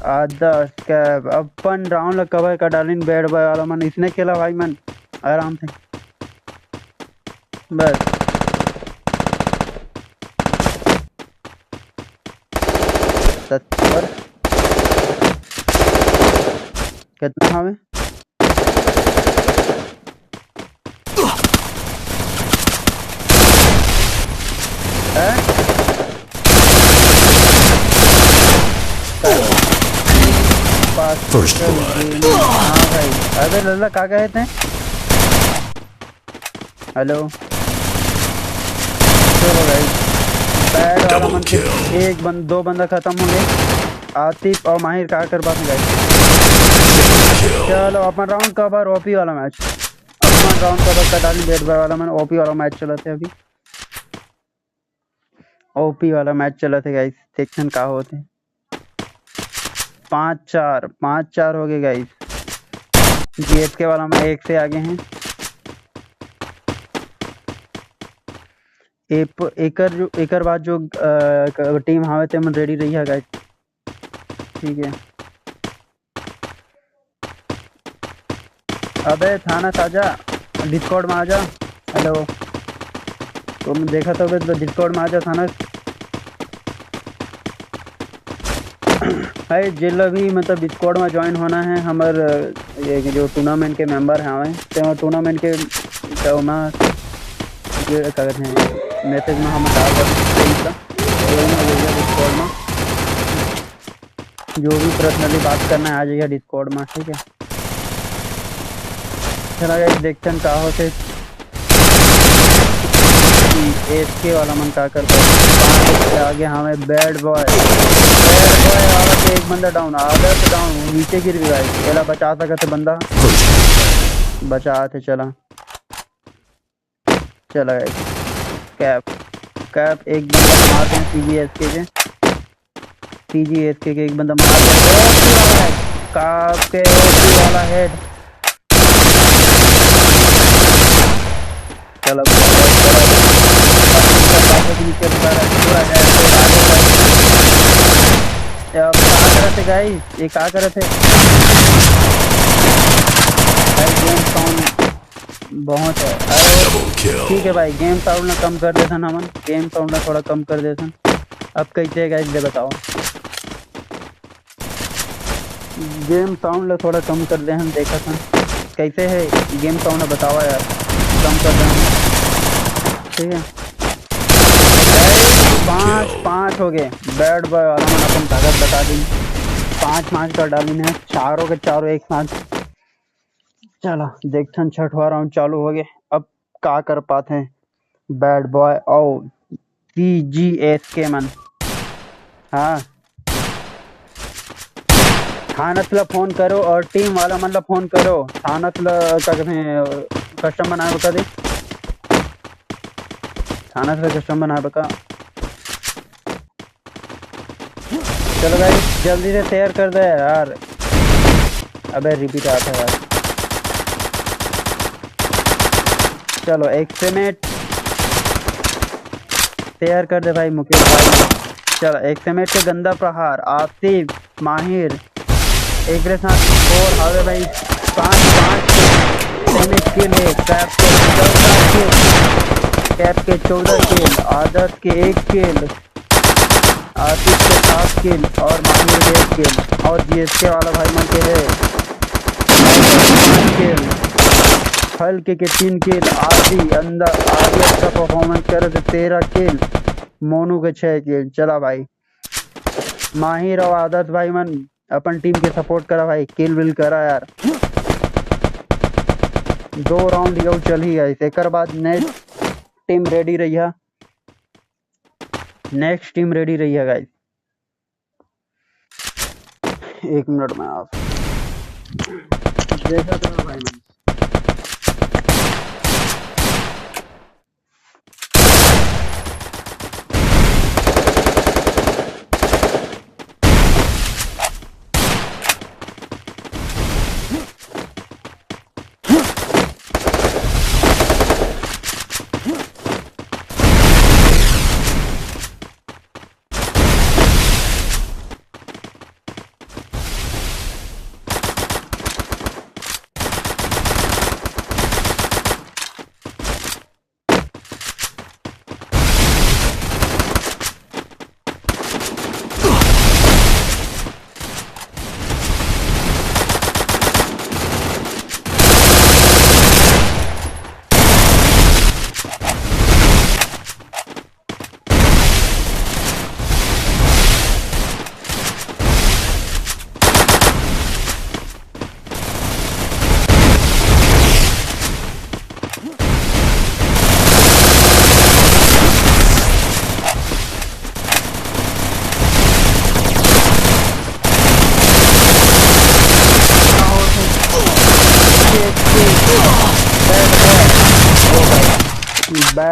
आधा स्कैब, अपन राउंड ला कवर कर डालिन, बैड बॉय वाला मन इसने खेला भाई मन, आराम से। बस। सत्तर। कितना हवे? हैं? First blood। हाँ भाई, अबे लल्ला, का कहे थे? हेलो, चलो भाई, bad वाला मन के एक बंद, दो बंदा खत्म हो गए। आतिफ और माहिर का कर बात, गाइस। चलो, अपन राउंड कवर, ओपी वाला मैच, अपन राउंड कवर का डाली, bad बॉय वाला मन, ओपी वाला मैच चलत हे अभी। ओपी वाला मैच चलत हे गाइस, देखथन का होथे। पाँच चार, पाँच चार हो गए गाइस। जीएसके वाला में एक से आगे हैं। एप-, एकर जो, एकर बाद जो, अ, क-, टीम हावे ते मन रेडी रही है गाइस। ठीक है। अबे थानस आजा, डिस्कॉर्ड में आजा। हेलो, तुम देखा तो बे, डिस्कॉर्ड में आजा थानस। भाई, जिला भी मतलब डिस्कॉर्ड में ज्वाइन होना है हमर, ये जो टूर्नामेंट के मेंबर हैं, तो टूर्नामेंट के, तो मैं, ये क्या कहते हैं, मैसेज में हम डाल देंगे, तो ये ना, ये डिस्कॉर्ड में जो भी पर्सनली बात करना है, आ जाइए डिस्कॉर्ड में, ठीक है। चला गाइस, देखते हैं का होते। एसके वाला मन का करता है। पाँच से आगे हमें बैड बॉय, बैड बॉय वाला से एक बंदा डाउन, आदर्श डाउन, नीचे गिर गया है। चला, बचा सकते बंदा, बचा थे। चला, चला गाइस, कैप, कैप एक बंदा मार दें सीजीएसके के, सीजीएसके के एक बंदा मार दें। ओपी वाला हेड, काप के ओपी वाला हेड। चलो, चलो, चलो। पूरा हेड, पूरा हेड, पूरा हेड। ये अब क्या कर रहे थे गाइस? ये क्या कर रहे थे? भाई, गेम साउंड बहुत है। अरे, ठीक है भाई, गेम साउंड ना कम कर देथन हमन, गेम साउंड ना थोड़ा कम कर देथन। अब कैसे है गाइस, ये बताओ, गेम साउंड ला थोड़ा कम कर दे, हम देखत हन कैसे है गेम साउंड, बतावा यार, कम कर दे हम। ठीक है, पाँच पाँच हो गए, बैड बॉय वाला मन अपन ताकत बता दी, पाँच पाँच कर डाली ने, चारों के चारों एक साथ। चलो देखथन, छठवा राउंड चालू हो गए, अब का कर पाते हैं बैड बॉय और सीजीएसके मन। हाँ, थानस ला फोन करो और टीम वाला मन ला फोन करो। थानस ला का कहते हैं, कस्टम बनाए बका दे, थानस ला कस्टम बनाए बका। चलो गाइस, जल्दी से शेयर कर दे यार। अबे रिपीट आता है यार। चलो, एक्समेट शेयर कर दे भाई मुकेश भाई। चलो, एक्समेट के गंदा प्रहार, आसिफ, माहिर, एक रे साथ स्कोर हवे भाई, पाँच पाँच के सेमी किल है। कैप के चौदह किल, कैप के चौदह किल, आदर्श के एक किल, आतिश के सात किल और माहिर के एक किल और जीएसके वाला भाई मन के है पाँच किल, हल्के के तीन किल, आदि अंदर, आदि अच्छा परफॉर्मेंस करे थे, तेरह किल, मोनू के छह किल। चला भाई, माहिर और आदर्श भाई मन अपन टीम के सपोर्ट करा भाई, किल विल करा यार। दो राउंड यू चल ही गाइस, एकर बाद नेक्स्ट टीम रेडी रही है, नेक्स्ट टीम रेडी रही है गाइस। एक मिनट में आप देखा था भाई।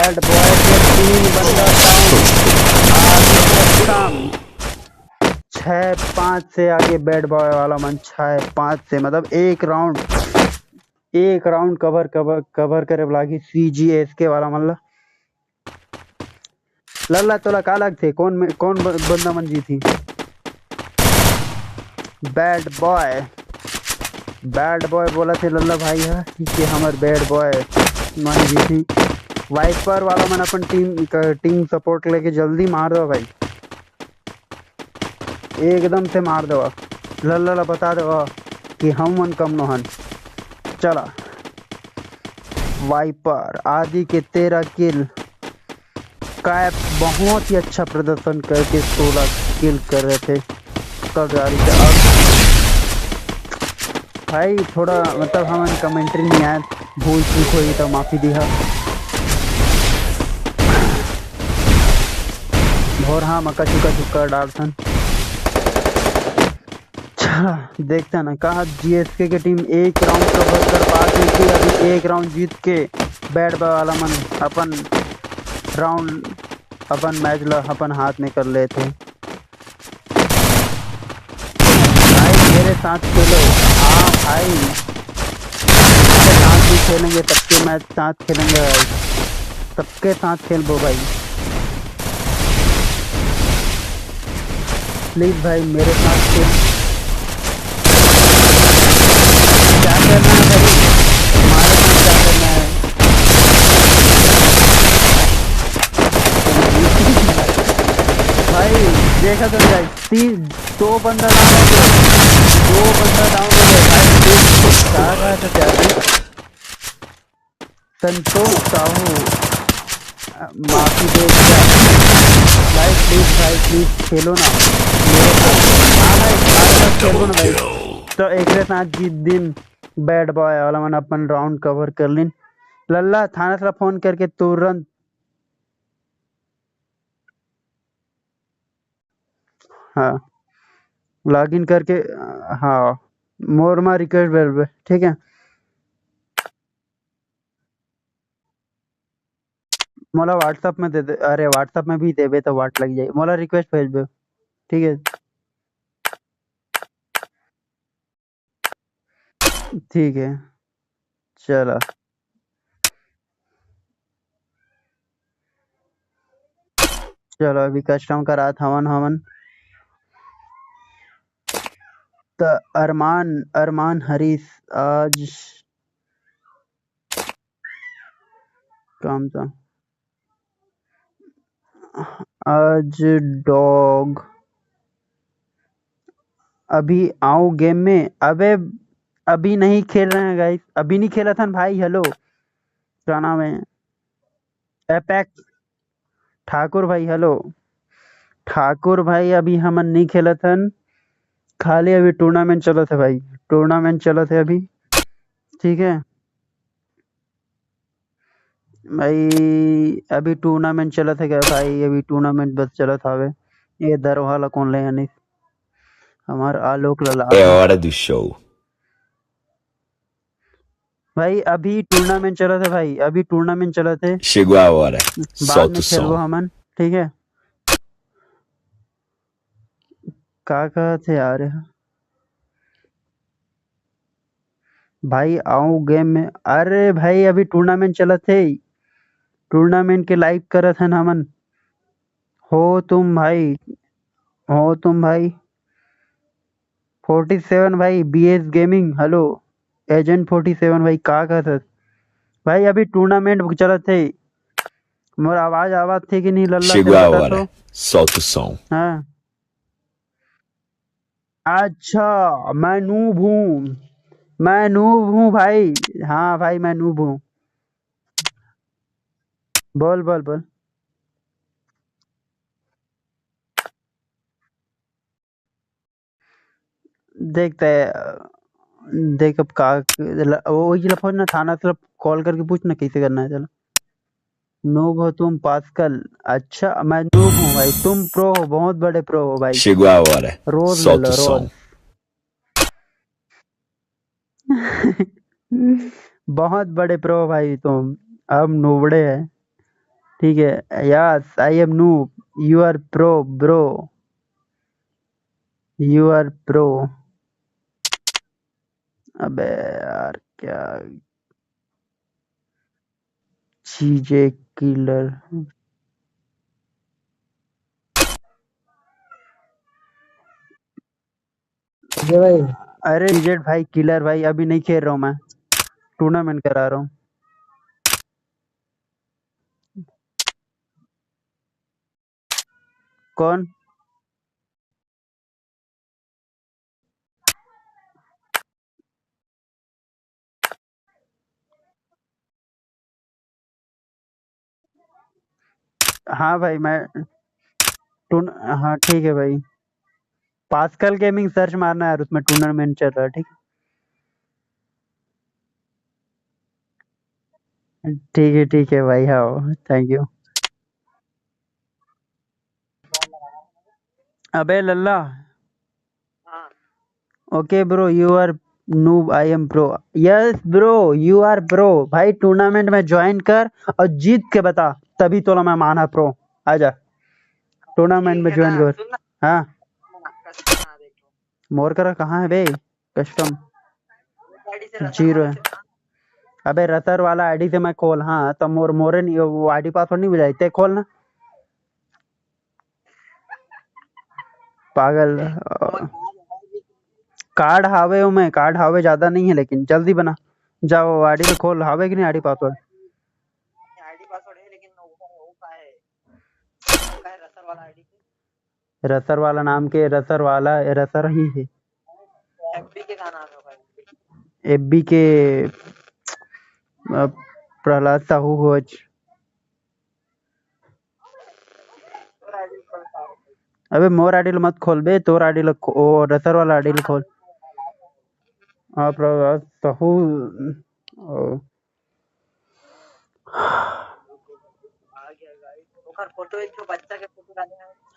बैड बॉय के तीन बंदा डाउन। आगे खत्म। छः पाँच से आगे बैड बॉय वाला मन, छः पाँच से, मतलब एक राउंड, एक राउंड कवर, कवर, कवर करे वाला की सीजीएसके वाला मन ला। लल्ला, तोला का लगथे, कौन में, कौन ब-, बंदा मन जीतही? बैड बॉय, बैड बॉय बोलथे लल्ला भाई ह कि हमर बैड बॉय मन जीतही। वाइपर वाला मन अपन टीम, टीम सपोर्ट लेके जल्दी मार दो भाई, एकदम से मार देवा। लल्ला ला बता देवा कि हम मन कम नोहन। चला, वाइपर आदि के तेरह किल, कैप बहुत ही अच्छा प्रदर्शन करके सोलह किल कर रहे थे। कल जारी से अब भाई थोड़ा, मतलब, हमन कमेंट्री नहीं आए, भूल चूक होई तो माफी दिहा। भोर हाँ मक्का चुका चुका डालथन। अच्छा, देखता ना, कहा जीएसके के टीम एक राउंड कवर कर पात हे कि अभी एक राउंड जीत के बैड बॉय वाला मन अपन राउंड, अपन मैच ला अपन हाथ में कर लेथे। भाई मेरे साथ खेलो। हाँ भाई, मेरे साथ भी खेलेंगे, सबके मैच साथ खेलेंगे भाई, सबके साथ खेलबो भाई। प्लीज भाई मेरे साथ खेल। क्या करना है भाई, हमारे साथ क्या करना है भाई? देखा तो भाई, तीन, दो बंदा डाउन हो गया, दो बंदा डाउन हो गया भाई। क्या कहा था क्या भाई? संतोष साहू, अ, माफी दे दिया। भाई प्लीज, भाई प्लीज खेलो ना मेरे साथ। हाँ भाई, साथ साथ खेलो ना भाई। तो एकरे साथ जीत दिन बैड बॉय वाला मन अपन राउंड कवर कर लिन। लल्ला थाना से फोन करके तुरंत, हाँ, लॉगिन करके, हाँ, मोर मा रिक्वेस्ट भेजबे, ठीक है। मोला WhatsApp में दे दे, अरे WhatsApp में भी देबे तो वाट लग जाई, मोला रिक्वेस्ट भेजबे, ठीक है। ठीक है, चला, चलो अभी कस्टम करात हवन हमन। त अरमान, अरमान हरीश आज काम था। आज डॉग अभी आऊं गेम में। अबे अभी नहीं खेल रहे हैं गाइस, अभी नहीं खेला था भाई। हेलो, क्या नाम है? एपेक्स ठाकुर भाई। हेलो ठाकुर भाई, अभी हमन नहीं खेलत हन, खाली अभी टूर्नामेंट चलत है भाई, टूर्नामेंट चलत है अभी, ठीक है। भाई अभी टूर्नामेंट चलत है क्या भाई? अभी टूर्नामेंट बस चलत हवे। ये दरवाहा ला कौन ले आनिस? हमार आलोक लला। É hora do show. भाई अभी टूर्नामेंट चलत है भाई, अभी टूर्नामेंट चलत है। Chegou a hora. बाद Solta में o खेलबो som. हमन, ठीक है। का कहत है यार भाई, आऊ गेम में। अरे भाई अभी टूर्नामेंट चलत है, टूर्नामेंट के लाइव करत हन हमन। हो तुम भाई, हो तुम भाई। फोर्टी सेवन भाई, BS gaming. Hello agent forty seven भाई, का कहत हस? भाई अभी टूर्नामेंट चलत है, मोर आवाज आवत है कि नहीं लल्ला? Chegou तेरा a बता hora. तो। Solta o som. हाँ। अच्छा, मैं नूब हूँ, मैं नूब हूँ भाई। हाँ भाई, मैं नूब हूँ। बोल, बोल, बोल। देखते हैं, देख अब का, ल-, वो, वही लफोज ना, थाना तरफ कॉल करके पूछ ना कैसे करना है। चलो, नूब हो तुम पास्कल? अच्छा, मैं नूब हूँ भाई, तुम प्रो हो, बहुत बड़े प्रो हो भाई। Chegou a hora. रोज ले Solta लो, o रोज। Som. बहुत बड़े प्रो हो भाई तुम, अब नूबड़े है। ठीक है। Yes, I am noob. You are pro, bro. You are pro. अबे यार, क्या चीजें किलर। अरे रिजेक्ट भाई, किलर भाई, अभी नहीं खेल रहा हूँ मैं, टूर्नामेंट करा रहा हूँ। कौन? हाँ भाई, मैं टून-, हाँ, ठीक है भाई। पास्कल गेमिंग सर्च मारना यार, उसमें टूर्नामेंट चल रहा है, ठीक है? ठीक है, ठीक है भाई, हाँ, thank you। अबे लल्ला। हाँ। Okay bro, you are noob, I am pro. Yes bro, you are pro. भाई, टूर्नामेंट में ज्वाइन कर और जीत के बता, तभी तोला मैं माना प्रो। आजा, टूर्नामेंट में ज्वाइन कर। हाँ। मोर करा कहाँ है बे? कस्टम जीरो है। अबे रसर वाला आईडी से मैं खोल, हाँ, तो मोर, मोरे नहीं, वो आईडी पासवर्ड नहीं बुझाई, ते खोल ना। पागल। कार्ड हावे ओमे, कार्ड हावे, ज्यादा नहीं है, लेकिन जल्दी बना। जाओ आईडी तो खोल, हावे कि नहीं आईडी पासवर्ड? आईडी पासवर्ड है, लेकिन वो, वो का है? वो का है रसर वाला आईडी? रसर वाला नाम के, रसर वाला, रसर ही है। एफबी के का नाम है भाई? एफबी के, अ, प्रहलाद साहू भोज। अबे मोर आईडी ल मत खोल बे, तोर आईडी ल खो-, ओ रसर वाला आईडी ल खोल। आप रसर साहू, ओ।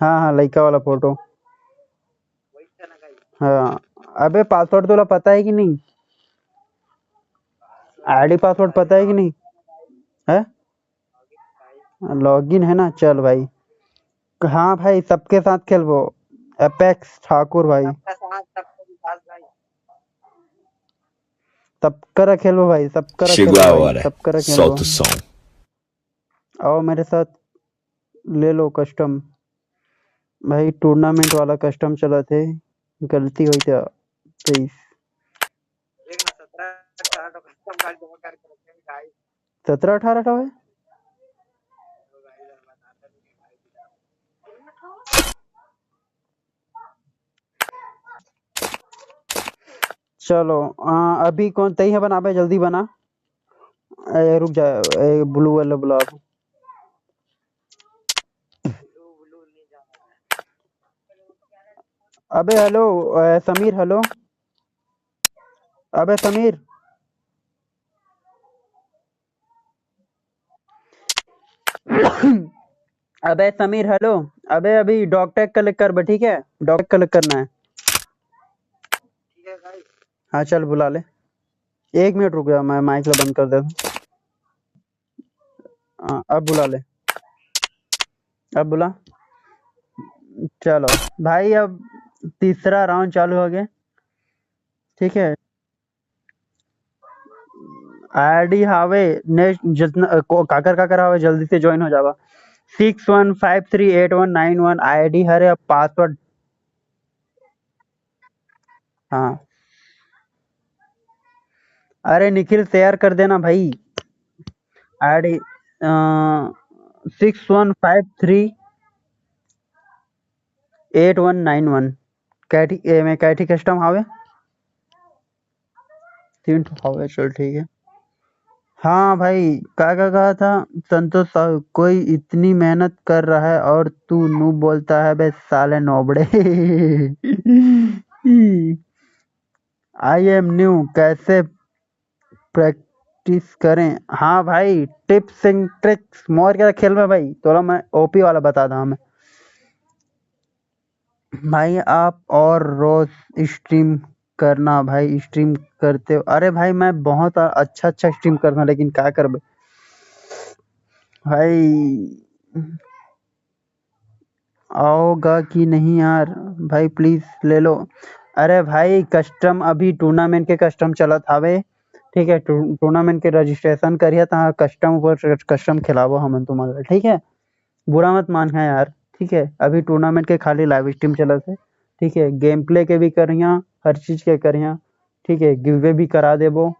हाँ, हाँ, लइका वाला फोटो। हाँ, अबे पासवर्ड तोला पता है कि नहीं? आईडी पासवर्ड पता है कि नहीं? है? लॉगिन है ना, चल भाई। हाँ भाई, सबके साथ खेलबो। एपेक्स ठाकुर भाई। सबका साथ, सबका विकास भाई। सब करा खेलबो भाई, सब करा खेलबो भाई, सब करा खेलबो। Solta o som. आओ मेरे साथ, ले लो कस्टम। भाई, टूर्नामेंट वाला कस्टम चलत हे, गलती होई त तेईस। सत्रह अठारह ठो है। चलो, अ, अभी कौन तई है बनाबे, जल्दी बना। ए, रुक जा, ए, ब्लू वाला बुला। अबे हेलो, ए, समीर, हेलो। अबे समीर। अबे समीर, हेलो। अबे अभी डॉग टैग कलेक्ट कर बे, ठीक है? डॉग टैग कलेक्ट करना है। हाँ, चल बुला ले। एक मिनट रुक जा, मैं माइक ला बंद कर देता हूँ। हाँ, अब बुला ले, अब बुला। चलो भाई, अब तीसरा राउंड चालू हो गया, ठीक है। आईडी हावे नेक्स्ट जितना, अ, को-, काकर काकर हावे, जल्दी से ज्वाइन हो जावा। सिक्स वन फाइव थ्री एट वन नाइन वन आईडी हरे, अब पासवर्ड। हाँ, अरे निखिल, शेयर कर देना भाई। आईडी, अ, सिक्स वन फाइव थ्री एट वन नाइन वन। कैठी, ए, में कैठी कस्टम हावे? तीन ठो हावे, चल ठीक है। हाँ भाई, का, का कहा था संतोष साहू, कोई इतनी मेहनत कर रहा है और तू नू बोलता है बे साले नोबड़े। I am new, कैसे प्रैक्टिस करें? हाँ भाई, टिप्स एंड ट्रिक्स मोर के खेल में भाई, तोला मैं ओपी वाला बता दा मैं। भाई, आप और रोज स्ट्रीम करना भाई, स्ट्रीम करते हो। अरे भाई, मैं बहुत अच्छा अच्छा स्ट्रीम करता हूँ, लेकिन क्या करबे, भाई, आओगा कि नहीं यार? भाई, please ले लो। अरे भाई, custom, अभी tournament के custom चलत हावे, ठीक है? टू-, tournament के registration करिया, तहाँ custom ऊपर custom खिलाबो हमन तुमन ला, ठीक है? बुरा मत मानिहा यार, ठीक है? अभी tournament के खाली live stream चलत हे, ठीक है? Gameplay के भी करिया, हर चीज के करिया, ठीक है? Giveaway भी करा देबो,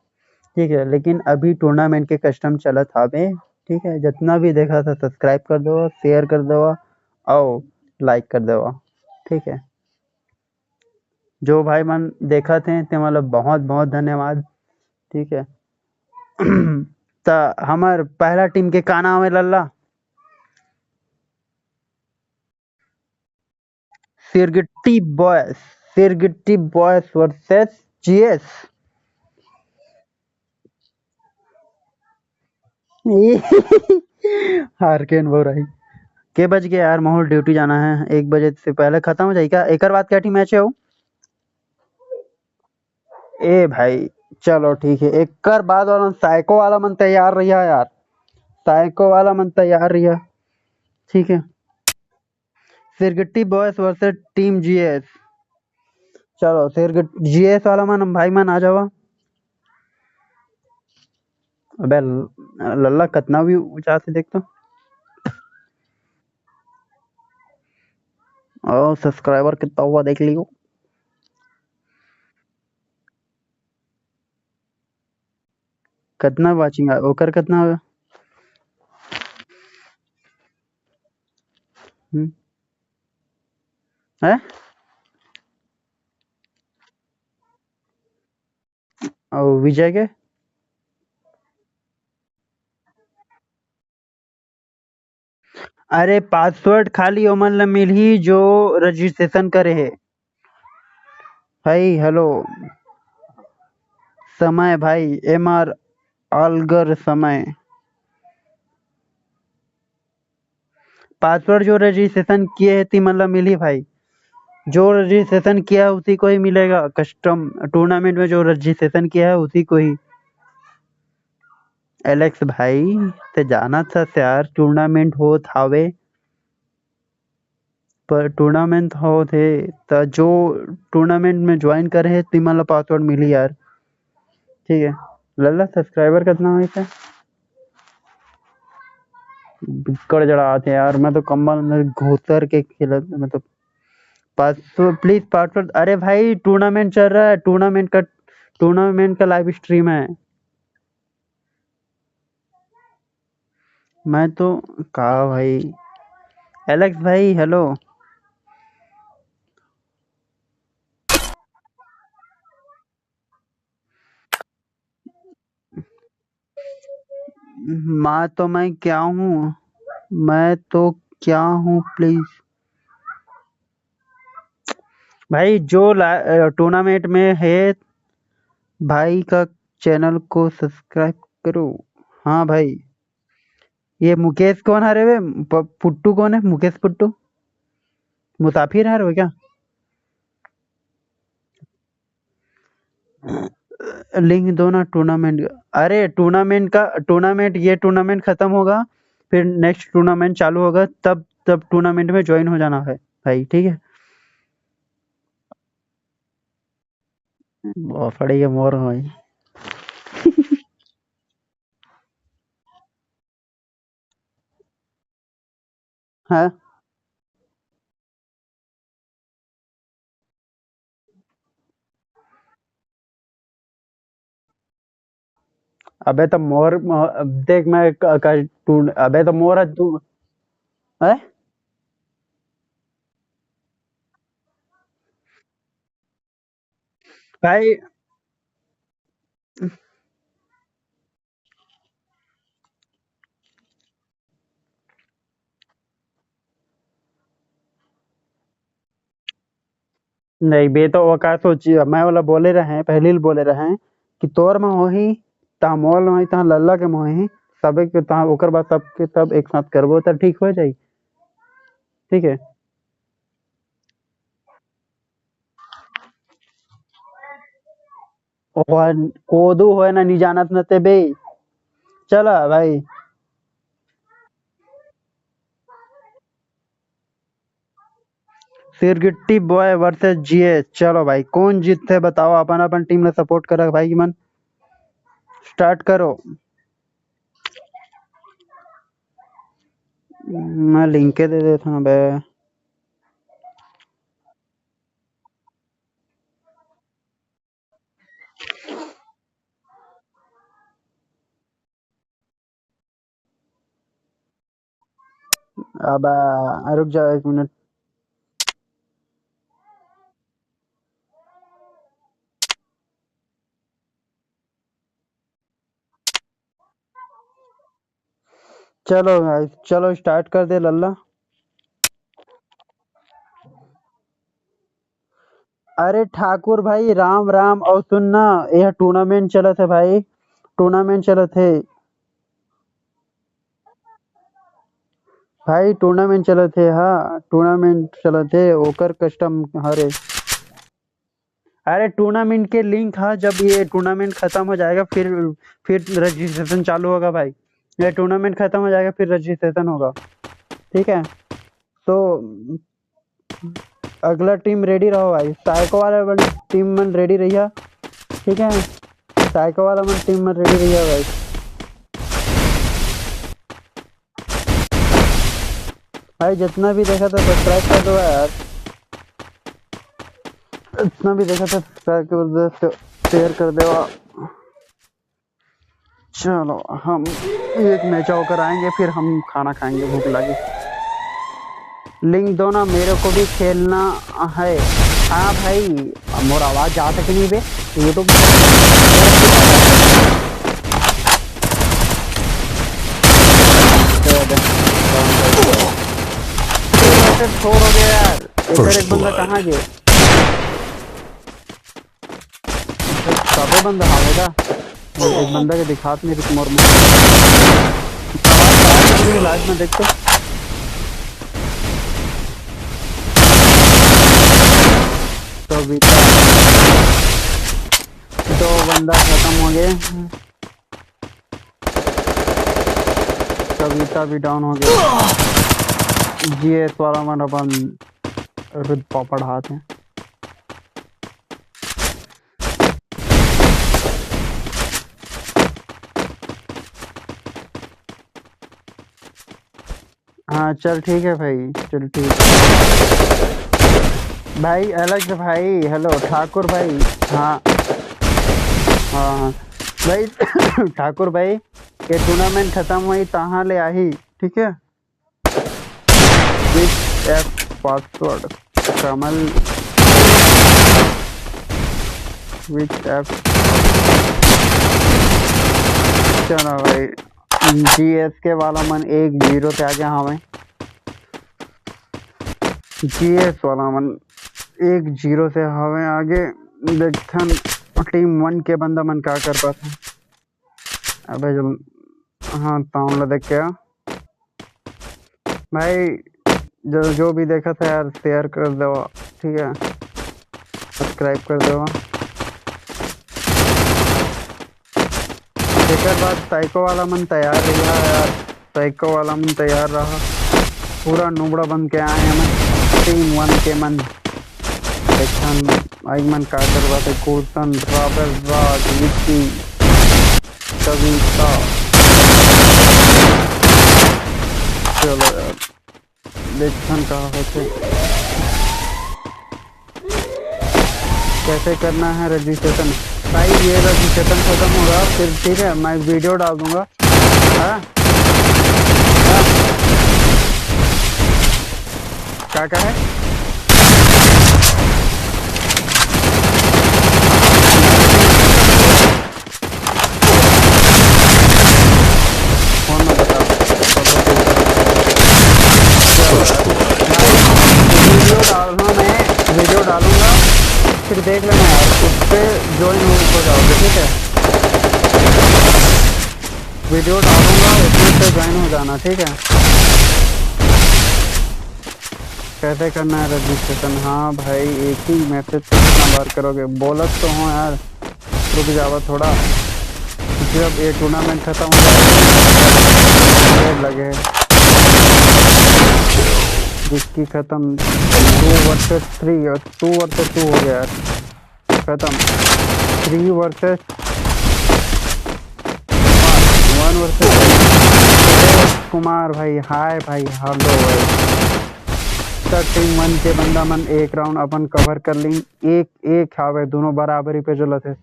ठीक है? लेकिन अभी tournament के custom चलत हावे, ठीक है? जितना भी देखत हे, subscribe कर देवा, share कर देवा, अउ like कर देवा, ठीक है? जो भाई मन देखत हे, ते मन ला बहुत बहुत धन्यवाद, ठीक है? त हमर पहला team के का नाम है, Lalla? Sirgitti boys, Sirgitti boys versus GS. हार के अनुभव रही। के बज गया यार, मोहर duty जाना है, एक बजे से पहले खत्म हो जाई का? एकर बाद क्या team match है वो? ए भाई, चलो ठीक है, एकर बाद वाला साइको वाला मन तैयार रहिया यार, साइको वाला मन तैयार रहिया, ठीक है। Sirgitti boys versus team GS. चलो, सिरगिट-, जीएस वाला मन, भाई मन आ जावा। अबे ल-, लल्ला कितना भी ऊंचा से देख तो। और subscriber कितना हुआ देख लियो। कितना watching आ, ओकर कितना होगा? हम्म। हैं? और विजय के? अरे, password खाली ओमन ला मिलही जो registration करे हे। हाय, hello। समय भाई, एमआर आलगर समय। Password जो registration किए हे, तिमन ला मिलही भाई। जो registration किया है, उसी को ही मिलेगा। Custom tournament में जो registration किया है, उसी को ही। एलेक्स भाई, ते जानत हस यार, tournament होत हावे, पर tournament होत हे, त जो tournament में join करे हे, तिमन ला password मिली यार, ठीक है। लल्ला, subscriber कितना होइस हे? बिक्कड़ जड़ा आथे यार, मैं तो कंबल में घोतर के खेलत, मतलब, पाँच सौ, please password। अरे भाई, tournament चल रहा है, tournament का, tournament का live stream है। मैं तो, का भाई, एलेक्स भाई, hello। माँ तो मैं क्या हूँ, मैं तो क्या हूँ, please। भाई, जो ला-, अ, tournament में है, भाई का channel को subscribe करो। हाँ भाई, ये मुकेश कौन हरे बे? प-, पुट्टू कौन है? मुकेश पुट्टू? मुसाफिर हरे बे क्या? Link दो ना tournament का। अरे, tournament का, tournament, ये tournament खत्म होगा, फिर next tournament चालू होगा, तब, तब tournament में join हो जाना है भाई, ठीक है? बाफड़े के मोर भाई। हाँ। अबे तो मोर, म-, अब देख, मैं क-, क-, तू, अबे तो मोर है तू, हैं? भाई, नहीं बे, तो वो का सोची, मैं वाला बोले रहे, पहले ही बोले रहे कि तोर में होही, तहाँ मोर में होही, तहाँ लल्ला के में होही, सबे के तहाँ, ओकर बाद सबके सब एक साथ करबो, त ठीक हो जाई, ठीक है। ओहर कोदू होए ना, नी जानत न ते बे। चला भाई। सिरगिट्टी बॉय वर्सेस जीएस। चलो भाई, कौन जीतथे बताओ, अपन अपन टीम ला सपोर्ट करा भाई मन। स्टार्ट करो। मैं लिंक दे देता हूँ बे। अब आ, रुक जाओ एक मिनट। चलो भाई, चलो स्टार्ट कर दे लल्ला। अरे ठाकुर भाई, राम राम। और सुन ना, यह टूर्नामेंट चलत हे भाई, टूर्नामेंट चलत हे भाई, टूर्नामेंट चलत हे। हाँ, टूर्नामेंट चलत हे, ओकर कस्टम हरे। अरे टूर्नामेंट के लिंक हा, जब ये टूर्नामेंट खत्म हो जाएगा फिर फिर रजिस्ट्रेशन चालू होगा भाई। ये टूर्नामेंट खत्म हो जाएगा फिर रजिस्ट्रेशन होगा, ठीक है। तो अगला टीम रेडी रहो भाई, साइको वाला टीम मन रेडी रहिया, ठीक है। साइको वाला मन टीम मन रेडी रहिया भाई। भाई जितना भी देखा था सब्सक्राइब कर दो यार, इतना भी देखा था सब्सक्राइब कर दो, शेयर कर दो। चलो हम एक मैच होकर आएंगे, फिर हम खाना खाएंगे, भूख लगी। लिंक दो ना, मेरे को भी खेलना है। हाँ भाई, मोर आवाज जात हे कि नहीं बे? YouTube छोड़ हो गया यार। इधर एक बंदा कहाँ गया? सबे बंदा हावेगा। एक बंदा के दिखात नहीं, रुक मोर में। लाइव में देख तो। तो अभी दो बंदा खत्म हो गए। कविता भी डाउन हो गया। जीएस वाला मन अपन रुतबा बढ़ात हे। हाँ चल ठीक है भाई, चल ठीक। भाई अलग भाई, हेलो ठाकुर भाई। हाँ हाँ हाँ भाई। ठाकुर भाई, ये टूर्नामेंट खत्म होई तहाँ ले आही, ठीक है। स्विच एफ पासवर्ड कमल, स्विच एफ। चलो भाई, जीएसके वाला मन एक जीरो से आगे हवे। जीएस वाला मन एक जीरो से हवे आगे। देखथन टीम वन के बंदा मन का कर पाथे। अबे जो, हाँ, टाउन ला देख के आ। भाई जो, जो भी देखत हे यार, शेयर कर देवा, ठीक है, सब्सक्राइब कर देवा। एकर बाद साइको वाला मन तैयार रहिया यार, साइको वाला मन तैयार रहा। पूरा नुबड़ा बन के आए हैं मन, टीम वन के मन। देखन आई मन का करवाते, कुलसन, राबेल राज, विक्की, कविता। चलो यार, देखन का होथे। कैसे करना है रजिस्ट्रेशन? भाई, ये रजिस्ट्रेशन खत्म होगा, फिर ठीक है, मैं वीडियो डाल दूंगा। हाँ? हाँ? का, का है? फोन में बता। वीडियो डालना, मैं वीडियो डालूंगा, फिर देख लेना यार, उस पे ज्वाइन हो, हो जाओगे, ठीक है? वीडियो डालूंगा, उसमें से ज्वाइन हो जाना, ठीक है? कैसे करना है रजिस्ट्रेशन? हाँ भाई, एक ही मैसेज पे कितना बार करोगे? बोलत तो हूँ यार, रुक जावा थोड़ा, जब ये टूर्नामेंट खत्म हो जाएगा, लगे। विक्की खत्म। टू वर्सेस थ्री, और टू वर्सेस टू हो गया यार। खत्म। थ्री वर्सेस वन वर्सेस कुमार भाई, हाय भाई, हेलो भाई। त टीम वन के बंदा मन एक राउंड अपन कवर कर ली। एक एक हावे, दोनों बराबरी पे चलत हे।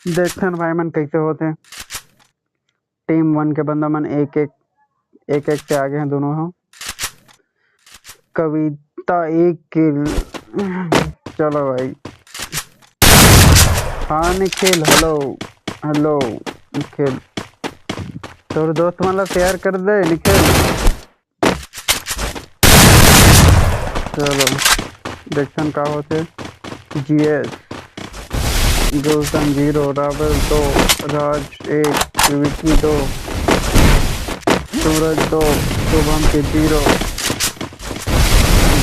देखथन भाई मन कैसे होथे। टीम वन के बंदा मन एक एक, एक एक से आगे हैं दोनों हो। कविता एक किल। चलो भाई। हाँ निखिल, हेलो, हेलो निखिल। तोर दोस्त मन ला शेयर कर दे निखिल। चलो, देखथन का होथे। जीएस, गुलशन जीरो, रावल दो, राज एक, विकी दो, सूरज दो, शुभम के जीरो,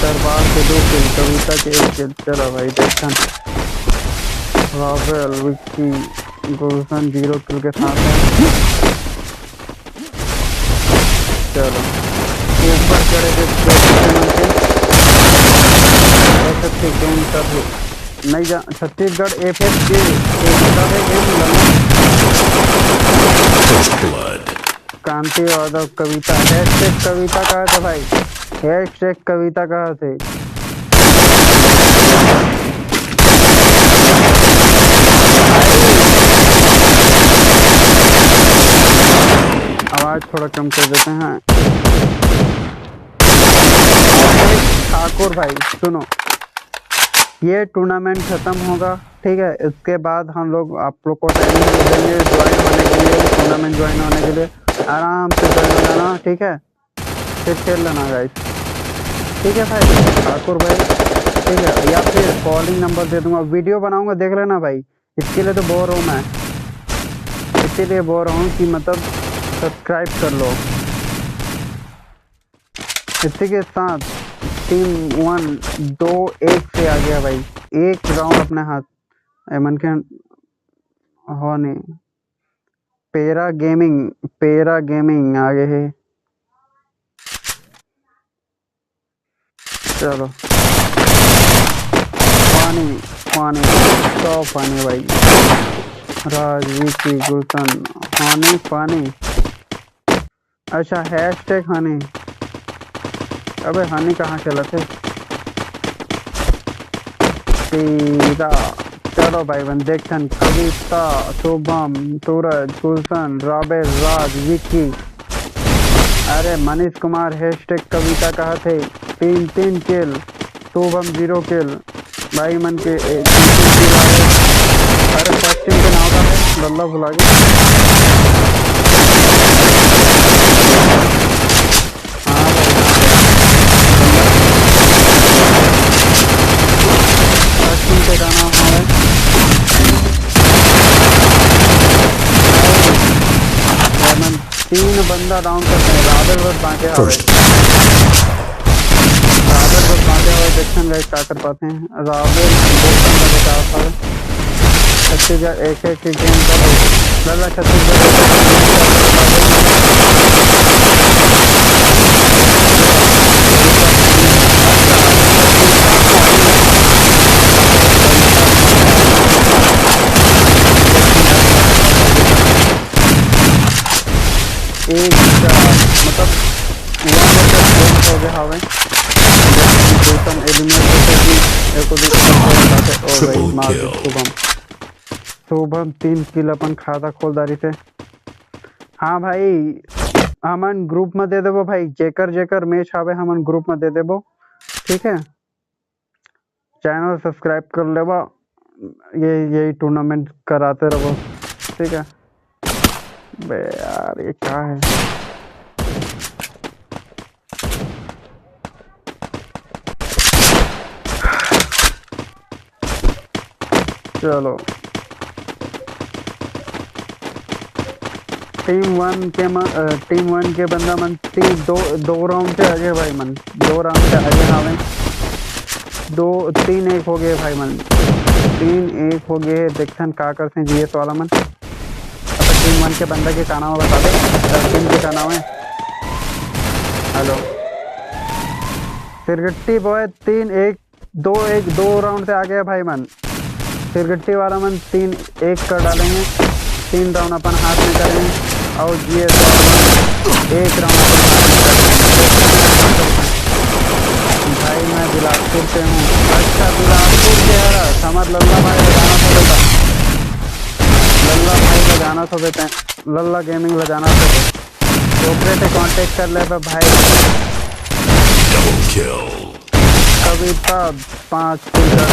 दरबार के दो किल, कविता के एक किल। चलो भाई, देखथन। रावल, विक्की, गुलशन जीरो किल के साथ है। चलो, ऊपर चढ़े के कोशिश करना है। ऐसे ठीक है, उनका भी नहीं जा, छत्तीसगढ़ एफ एफ के, एक बता दे, गेम लगा। First blood। कांति यादव कविता, हैशटैग कविता कहा था भाई, हैशटैग कविता कहा थे। आवाज थोड़ा कम कर देते हैं। ठाकुर भाई सुनो, ये टूर्नामेंट खत्म होगा, ठीक है, इसके बाद हम लोग आप लोग को टाइम देंगे ज्वाइन होने के लिए, टूर्नामेंट ज्वाइन होने के लिए। आराम से ज्वाइन हो जाना, ठीक है, फिर खेल लेना गाइस, ठीक है भाई ठाकुर भाई, ठीक है, या फिर कॉलिंग नंबर दे दूंगा, वीडियो बनाऊंगा, देख लेना भाई। इसके लिए तो बोर हूँ मैं, इसीलिए बोल रहा हूँ कि मतलब सब्सक्राइब कर लो। इसी के साथ टीम वन दो एक से आ गया भाई, एक राउंड अपने हाथ। एमन के हो नहीं, पैरा गेमिंग, पैरा गेमिंग आगे है। चलो, पानी, पानी, सौ पानी भाई। राज, विकी, गुलशन, पानी, पानी। अच्छा, हैशटैग हनी। अबे हनी कहाँ खेलत हे? तेरा। चलो भाई बन देखथन, कविता, शुभम, सूरज, गुलशन, राबेल, राज, विक्की। अरे मनीष कुमार हैशटैग कविता कहत हे, तीन तीन किल, शुभम जीरो किल। भाई मन के ए, तीन तीन किल आ गए। अरे फर्स्ट टीम के नाम का है, बल्ला भुला गया। हाँ भाई, हाँ भाई। फर्स्ट टीम के का नाम है? भाई मन तीन बंदा डाउन करते हैं, राबेल बस बांचे हवे। First। राबेल बस बांचे हवे, देखन गाइस का कर पाते हैं। राबेल दो बंदा बचा था। छत्तीसगढ़ एक एक की गेम कर रही। लल्ला छत्तीसगढ़ एक एक की गेम कर रही। एक, अ, मतलब, वन वर्सेस वन हो गया हवे। गुलशन एलिमिनेट होके भी एको दू किल हो जाते। ओ भाई, Triple मार दे kill। शुभम। शुभम तीन किल अपन खाता खोल डारी से। हाँ भाई, हमन ग्रुप में दे देबो भाई, जेकर जेकर मैच हवे हमन ग्रुप में दे देबो, ठीक है। चैनल सब्सक्राइब कर लेबा, ये, यही टूर्नामेंट कराते रहो, ठीक है। बे यार, ये क्या है? चलो, टीम वन के म-, अ, टीम वन के बंदा मन तीन, दो, दो राउंड से आगे भाई मन, दो राउंड से आगे हावे। दो, तीन एक हो गए भाई मन, तीन एक हो गए। देखथन का करथे जीएस वाला मन। अच्छा, टीम वन के बंदा के का नाम है बता दे, टीम के का नाम है? हेलो। सिरगिट्टी बॉय तीन एक, दो एक, दो राउंड से आगे है भाई मन। सिरगिट्टी वाला मन तीन एक कर डालेंगे, तीन राउंड अपन हाथ में करेंगे। और जीएस वाला मन एक राउंड अपन हाथ में करेंगे। भाई मैं बिलासपुर से हूँ। अच्छा, बिलासपुर से हरा, हमार लल्ला भाई का गाना सुन लेता। लल्ला भाई का गाना सुन देते हैं, लल्ला गेमिंग ला जाना तो ओकरे से कांटेक्ट कर ले भाई। Double kill। कविता पाँच किल का।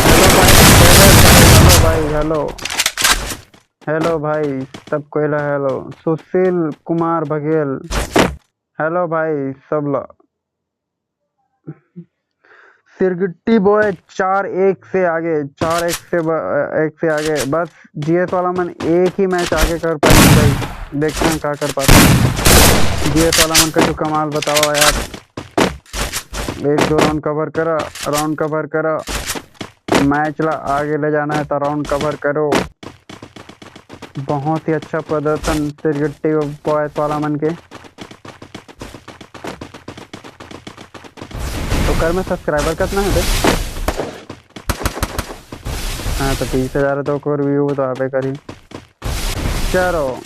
हेलो भाई, हेलो भाई, हेलो। हेलो भाई, सब कोई ला हेलो। सुशील कुमार बघेल, हेलो भाई सब ला। सिरगिट्टी बॉय चार एक से आगे, चार एक से ब-, एक से आगे। बस जीएस वाला मन एक ही मैच आगे कर पाएंगे भाई, देखते हैं क्या कर पाते हैं। जीएस वाला मन का तो कमाल बताओ यार, एक दो राउंड कवर करा, राउंड कवर करा, मैच ला आगे ले जाना है तो राउंड कवर करो। बहुत ही अच्छा प्रदर्शन सिरगिट्टी बॉयज वाला मन के। तो कर में सब्सक्राइबर कितना है बे? हाँ, तो तीस हजार तो ओकर व्यू तो आबे करी। चलो,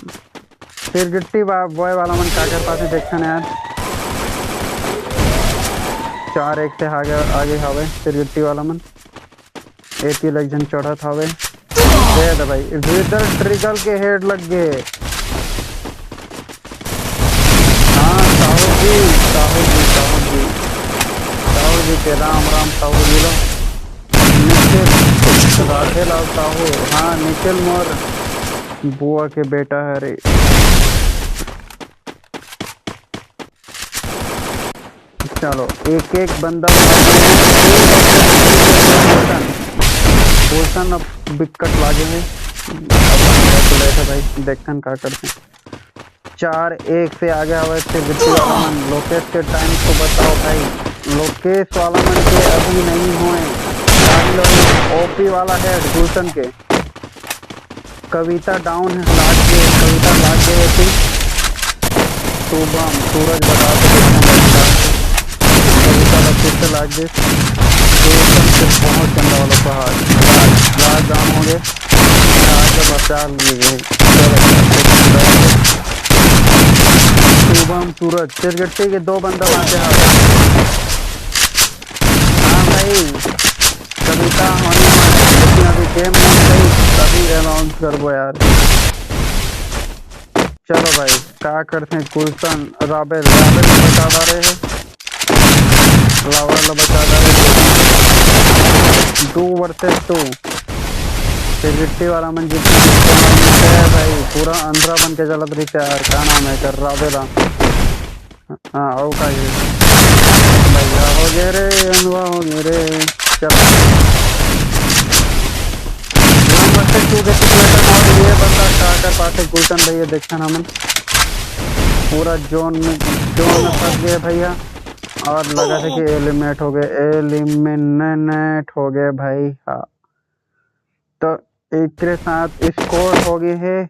सिरगिट्टी बा-, बॉय वाला मन का कर पाते देखन यार। चार एक से आगे, आगे हवे सिरगिट्टी वाला मन। एपी लग जन चढ़त हवे। दे दे भाई, विदर ट्रिगल के हेड लग गए। हाँ, साहू जी, साहू जी, साहू जी, साहू जी के राम राम साहू जी लो। निखिल, राधे लाल साहू, हाँ, निखिल मोर बुआ के बेटा है रे। चलो, एक एक बंदा मार दिया। गुलशन, गुलशन अब विकेट लागे है। अब हम बैठ रहे थे भाई, देखन का करते हैं। चार एक से आगे हवे सिरगिट्टी वाला मन। लोकेश के टाइम को बताओ भाई, लोकेश वाला मन के अभी नहीं हुए। ओपी वाला है गुलशन के। कविता डाउन है, लाग गए, कविता लाग गए थी। शुभम, सूरज बता के देखना पड़ता है। कविता का फिर से लाग गए। गुलशन से बहुत गंदा वाला पहाड़। राज, राज डाउन हो गए। राज का बचा लिए गए। चलो, शुभम, सूरज, सिरगिट्टी के दो बंदा बांचे हाथ। हाँ भाई, कविता होने वाली है, लेकिन अभी गेम नहीं गई, तभी अनाउंस करबो यार। चलो भाई, का करते हैं, गुलशन, राबेल, राबेल को बचा डाले हैं, लावर ला बचा डाले हैं। To versus to. सिरगिट्टी वाला मन जीतना है भाई, पूरा अंधरा बन के जलत रही यार, का नाम है कर, राबेला। हाँ, आओ का ये। भैया हो गए रे, अनुआ हो गए रे। चल। One versus two के situation और ये बंदा का कर पाते गुलशन भैया, देखा ना मन। पूरा जोन में, जोन में फंस गए भैया। और लगा था कि एलिमिनेट हो गए, एलिमिनेट हो गए भाई। हाँ। तो एक के साथ स्कोर हो गए है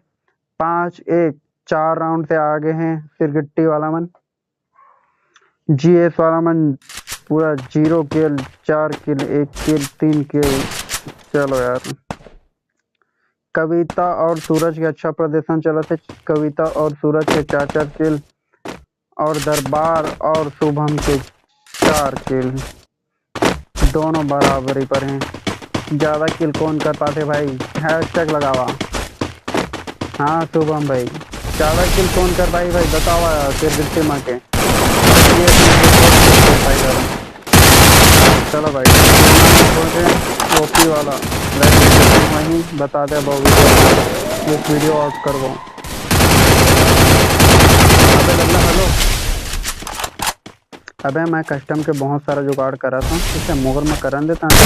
पाँच एक, चार राउंड से आगे हैं सिरगिट्टी वाला मन। जीएस वाला मन पूरा जीरो किल, चार किल, एक किल, तीन किल। चलो यार, कविता और सूरज के अच्छा प्रदर्शन चलत है। कविता और सूरज के चार चार किल और दरबार और शुभम के चार किल, दोनों बराबरी पर हैं। ज्यादा किल कौन कर पाते भाई, हैशटैग लगावा। हाँ शुभम भाई, ज्यादा किल कौन कर पाई भाई, बतावा यार, फिर बिट्टी मार के। चलो भाई, ओपी वाला वहीं बता दे, वो वीडियो आउट करवाओ। अबे लल्ला, हेलो। अबे मैं कस्टम के बहुत सारा जुगाड़ करा था, ठीक है, मगर मैं करन देता हूँ,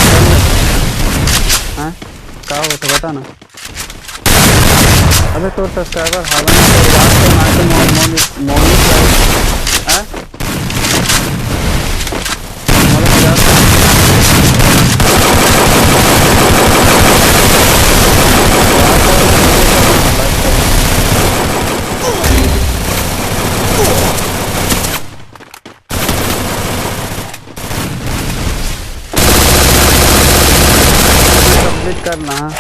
हाँ? का होता बता ना। अबे तो सब्सक्राइबर हालांकि तो बात तो ना के मो-, मोनी, मोनी भाई, हाँ? मतलब यार, बात तो ना के, बात तो हाँ।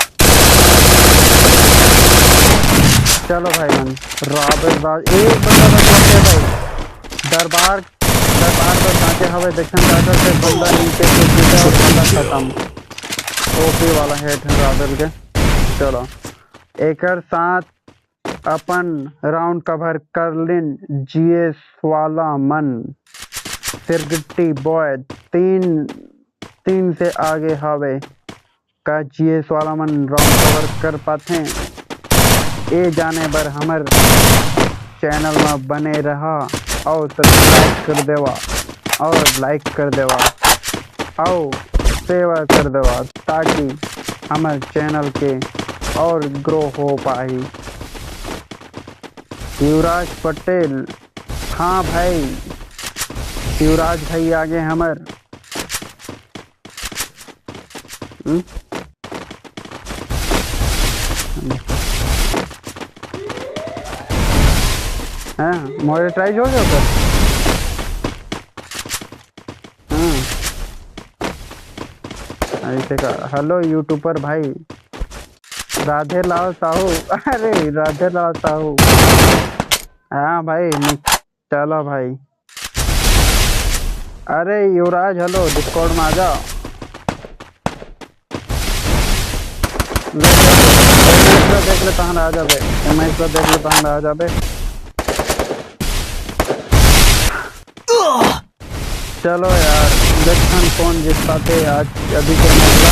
चलो भाई मन, रॉबर्ट बाज, एक बंदा बच गया भाई। दरबार, दरबार बस बाँचे हवे, देखन जाकर से बंदा नीचे कूद गया और बंदा खत्म। ओपी वाला हेड है रॉबर्ट के। चलो, एकर साथ अपन राउंड कवर कर लिन। जीएस वाला मन, सिरगिट्टी बॉय तीन, तीन से आगे हवे। का जीएस वाला मन राउंड कवर कर पाथे? ए जाने बर हमर चैनल म बने रहा और सब्सक्राइब कर देवा और लाइक कर देवा और शेयर कर देवा, ताकि हमर चैनल के और ग्रो हो पाही। युवराज पटेल, हाँ भाई, युवराज भाई आगे हमर। हम्म? हाँ, मोनेटाइज हो गया सर। हाँ। ऐसे का, हेलो यूट्यूबर भाई, राधे लाल साहू। अरे राधे लाल साहू, हाँ भाई, नि-, चलो भाई। अरे युवराज, हेलो, डिस्कॉर्ड में आ जाओ। देख ले, देख ले, तहन आ जाबे। एमएस को देख ले, तहन आ जाबे। चलो यार, देखन कौन जीत पाते आज अभी के मैच ला।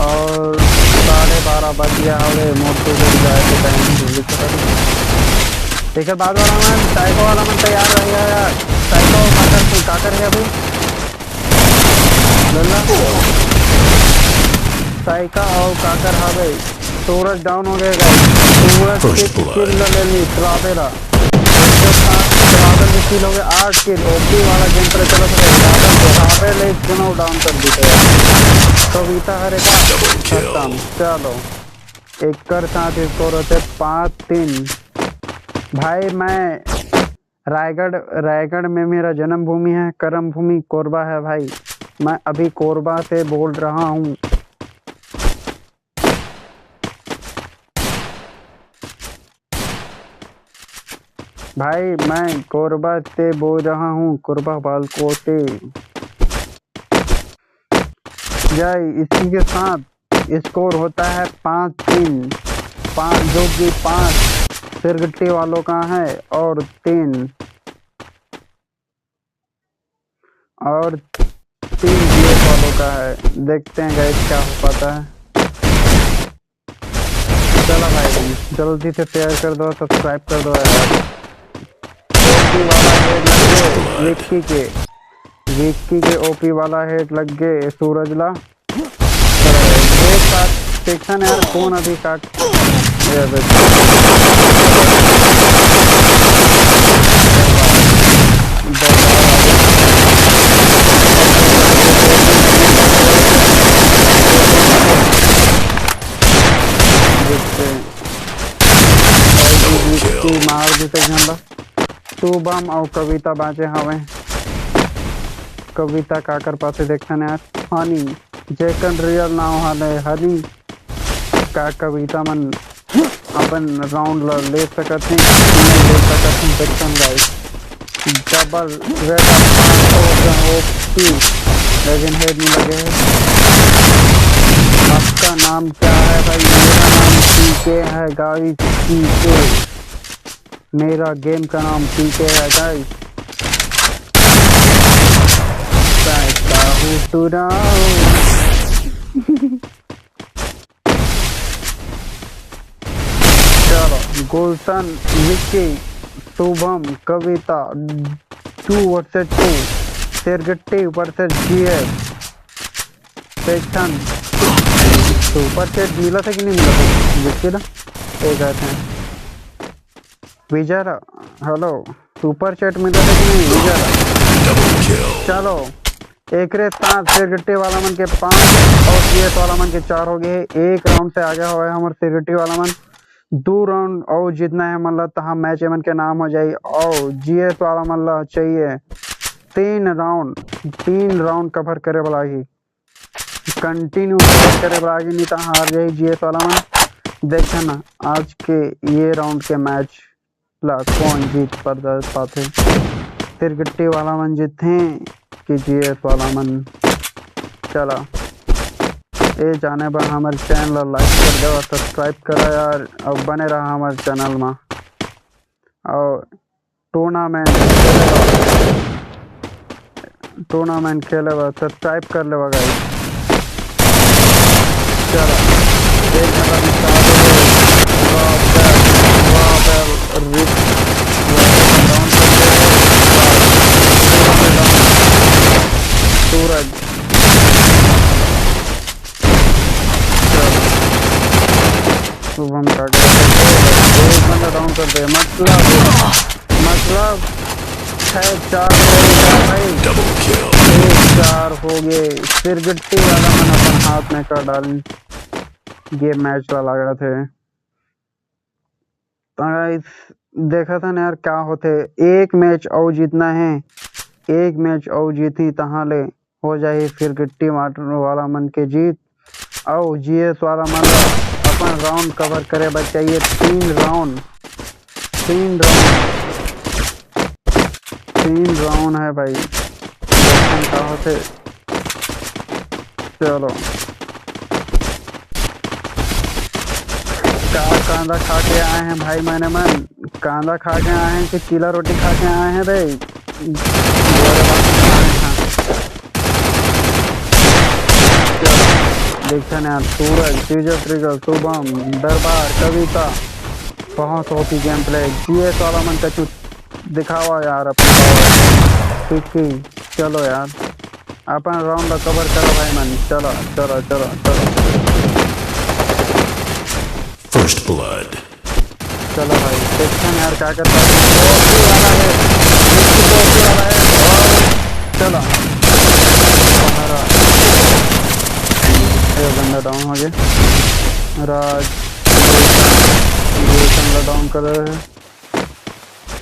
और साढ़े बारह बज गया हवे, मोटू जब जाए के टाइम। एकर बाद वाला मन, साइको वाला मन तैयार रह गया यार। साइको काकर, काकर है अभी। लल्ला। साइका और काकर हवे। सूरज डाउन हो गया गाइस। सूरज के किल ले ली, ट्रावेरा। एक सौ सात ट्रावेल की किल हो गया, आठ किल। ओपी वाला गेम पर चला था। ट्रावेल को, ट्रावेल एक दोनों डाउन कर दी थे। कविता हरे का खत्म। चलो, एकर साथ स्कोर होते पाँच तीन। भाई, मैं रायगढ़, रायगढ़ में मेरा जन्मभूमि है, कर्म भूमि कोरबा है भाई। मैं अभी कोरबा से बोल रहा हूँ। भाई, मैं कोरबा से बोल रहा हूँ, कोरबा बालको से। जय, इसी के साथ स्कोर होता है पाँच तीन, पाँच, जो कि पाँच सिरगट्टी वालों का है और तीन, और तीन जीएस वालों का है। देखते हैं गाइस, क्या हो पाता है। चलो भाई, जल्दी से शेयर कर दो, सब्सक्राइब कर दो यार। ओपी वाला हेड लग गए विक्की के, विक्की के ओपी वाला हेड लग गए सूरज ला। चलो, एक साथ सेक्शन यार, कौन अभी काट, ये अबे। देखते हैं। मार देते झंडा। शुभम और कविता बाँचे हवे। कविता काकर पाथे देखथन यार। हनी, जेकर रियल नाम हले हनी, का कविता मन अपन राउंड ल ले सकत हे, नहीं ले सकत हे, देखथन गाइस। डबल रेड और पाँच सौ ओपी, लेकिन हेड नहीं लगे है। आपका नाम क्या है भाई? मेरा नाम पीके है गाइस, पीके। मेरा गेम का नाम पीके है गाइस। चलो, Gulshan, Vicky, Shubham, Kavita, two versus two, Sergatti versus GS. Section super chat मिला था कि नहीं मिला था? देखिए ना, एक आते हैं। विजय रा-, हेलो, सुपर चैट मिला था कि नहीं विजय रा-, चलो, एकरे साथ सेरगट्टी वाला मन के पाँच और जीएस वाला मन के चार हो गए। एक राउंड से आगे हुआ है हमारे सेरगट्टी वाला मन। दो राउंड और जीतना है, मतलब, तहाँ मैच एमन के नाम हो जाई। और जीएस वाला मन ला चाहिए तीन राउंड, तीन राउंड कवर करे वाला ही। कंटिन्यू करे बर आगे, नहीं तो हार जाही जीएस वाला मन। देखा ना आज के ये राउंड के मैच ला कौन जीत पर पाथे। सिरगिट्टी वाला मन जीतथे कि जीएस वाला मन। चला, ये जाने बर हमर चैनल ला लाइक कर देवा, सब्सक्राइब करा यार, और बने रहा हमर चैनल मा। और टूर्नामेंट, टूर्नामेंट खेले बर सब्सक्राइब कर लेवा गाइस। चला, एक नंबर में सात हो गए। वाह, वाह, वाह, रिप, डाउन कर दे। सूरज, शुभम का एक बंदा डाउन कर दे, मतलब, मतलब छह चार हो गया भाई। Double kill. छह चार हो गए। सिरगिट्टी वाला मन अपन हाथ में कर डाल ये मैच ला लगा थे। तो गाइस, देखा था ना यार, क्या होते, एक मैच और जीतना है, एक मैच और जीती तहाँ ले हो जाही सिरगिट्टी वाला मन के जीत। अउ जीएस वाला मन ला अपन राउंड कवर करे बर चाहिए तीन राउंड, तीन राउंड, तीन राउंड है भाई। देखन का होथे। चलो, का कांदा खा के आए हैं भाई, मैंने मन कांदा खा के आए हैं कि चीला रोटी खा के आए हैं रे? गोरे बात नहीं है। देखा ना यार, सूरज, टीजर ट्रिगर, शुभम, दरबार, कविता, बहुत ओपी गेम प्ले। जीएस वाला मन का चुप दिखावा यार अपन पावर। ठीक है, चलो यार, अपन राउंड ला कवर करो भाई मन। चलो, चलो, चलो, चलो। First blood. चलो भाई, देखते हैं यार क्या करता है। ओपी वाला है, ओपी वाला है। और चलो, हमारा ये बंदा डाउन हो गया। राज, ये बंदा डाउन कर रहे हैं।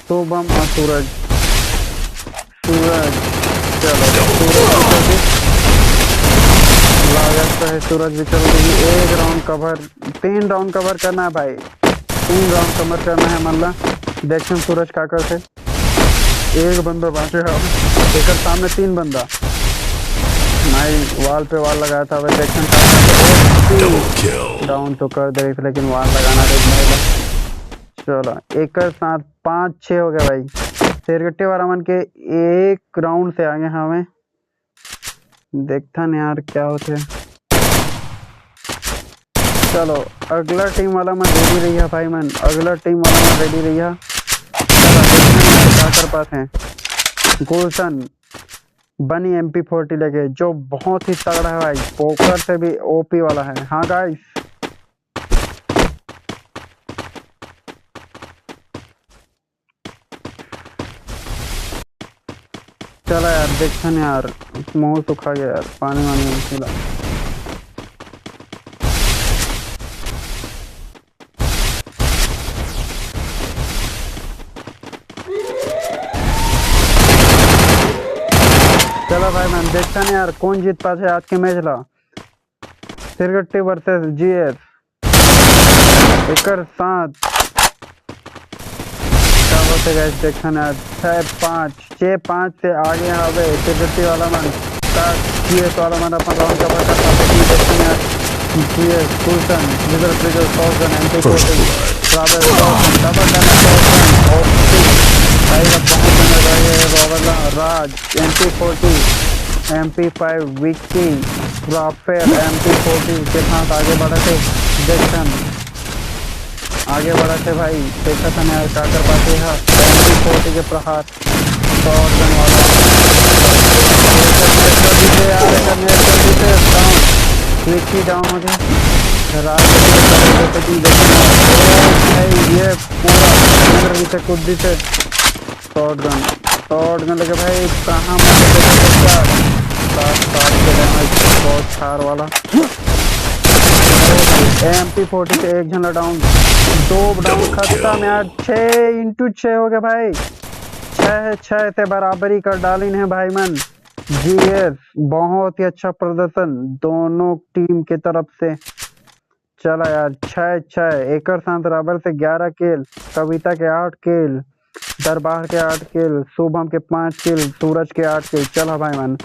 शुभम और सूरज, सूरज, चलो, सूरज भी कर दी। लागत है सूरज भी कर दी। एक राउंड कवर, तीन राउंड कवर करना है भाई, तीन राउंड कवर करना है। मतलब देखते हैं सूरज का करते। एक बंदा बांचे है, एक सामने तीन बंदा। मैं वॉल पे वॉल लगाया था, वह देखते हैं का करते। डाउन तो कर दे रही थी, लेकिन वॉल लगाना देख भाई। चलो, एक साथ पाँच छः हो गया भाई। सिरगिट्टी वाला मन के एक राउंड से आगे हमें। देखथन यार क्या होथे। चलो, अगला टीम वाला मन रेडी रहिया भाई मन, अगला टीम वाला मन रेडी रहिया। चलो, देखथन यार क्या कर पाते हैं। गुलशन बनी एमपी फोर्टी लेके, जो बहुत ही तगड़ा है भाई, पोकर से भी ओपी वाला है। हाँ गाइस, चला यार, देखथन यार, मुंह सुखा गया यार, पानी वानी नहीं पिला। चलो भाई मन, देखथन यार, कौन जीत पाथे आज के मैच ला। सिरगट्टी वर्सेस जीएस। एकर साथ का होथे गाइस, देखन आज छः पाँच, छः पाँच से आगे हवे सिरगट्टी वाला मन। का जीएस वाला मन अपन राउंड कवर कर पाथे कि देखन आज जीएस, गुलशन, जिधर trigger, shotgun, MP forty, Robert shotgun, double damage shotgun और भाई का बहुत डैमेज आ गया है रॉबर्ट ला। Raj, MP forty, MP five, Vicky, Rafale, MP forty के साथ आगे बढ़त हे। देखन, आगे बढ़त हे भाई, देखत हन यार का कर पाथे हा। एमपी फोर्टी के प्रहार, शॉटगन वाला। एकर नेट कर दीथे यार, एकर नेट कर दीथे, डाउन। विक्की डाउन हो गया। राज के साथ देखन, ओ भाई, ये पूरा अंदर पीछे कूद दीथे। शॉटगन, शॉटगन लेके भाई, कहाँ मार के देखो बच्चा। सात, सात के डैमेज, बहुत छार वाला। एमपी फोर्टी से एक झन डाउन, दो डाउन खत्म यार। छः इंटू छः हो गया भाई, छः छः से बराबरी कर डालिन हे भाई मन। जीएस, बहुत ही अच्छा प्रदर्शन दोनों टीम के तरफ से। चला यार, छह छह। एकर साथ राबेल के ग्यारह किल, कविता के आठ किल, दरबार के आठ किल, शुभम के पाँच किल, सूरज के आठ किल। चला भाई मन,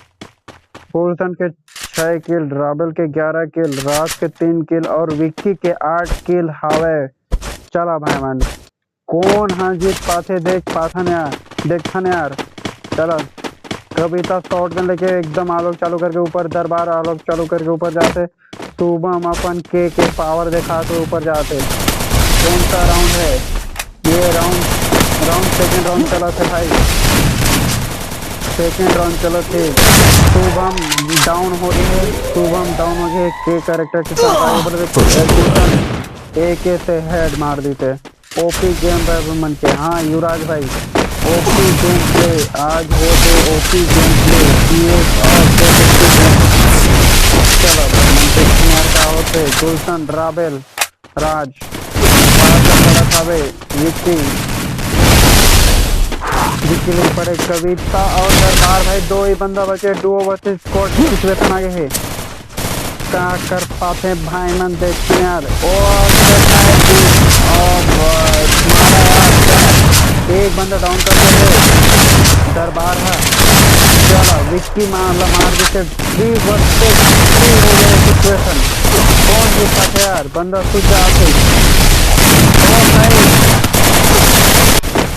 गुलशन के छह किल, राबेल के ग्यारह किल, राज के तीन किल और विक्की के आठ किल हावे। चला भाई मन, कोन हा जीत पाथे, देख पाथन यार, देखथन यार। चला, कविता शॉटगन लेके एकदम आलोक चालू करके ऊपर, दरबार आलोक चालू करके ऊपर जाथे। शुभम अपन के के पावर दिखाते ऊपर जाथे। कौन सा राउंड है ये? राउंड, राउंड, सेकंड राउंड चलत हे भाई, सेकंड राउंड चलत हे। शुभम डाउन हो गए, शुभम डाउन हो गए। के कैरेक्टर के साथ आगे बढ़ रहे, गुलशन एके से हेड मार देते। ओपी गेम भाई मन के, हाँ युवराज भाई, ओपी गेम प्ले आज हो तो ओपी गेम प्ले, जीएस और के फिफ्टी गेम। चला भाई मन के, कुमार का होते, गुलशन, राबेल, राज, बड़ा सा बड़ा खावे, विक्की, विक्की ले पड़े कविता और दरबार भाई, दो ही बंदा बचे, डुओ वर्सेस स्क्वाड सिचुएशन आगे है। का कर पाथे भाई मन, देखते हैं यार। ओ, देखा है कि, ओ भाई, मारा यार, चला। एक बंदा डाउन कर दे, दरबार है। चला, विक्की मार ला, मार देते। थ्री वर्सेस थ्री हो गए सिचुएशन। कौन जीत पाथे यार? बंदा सुन जाते। ओ भाई,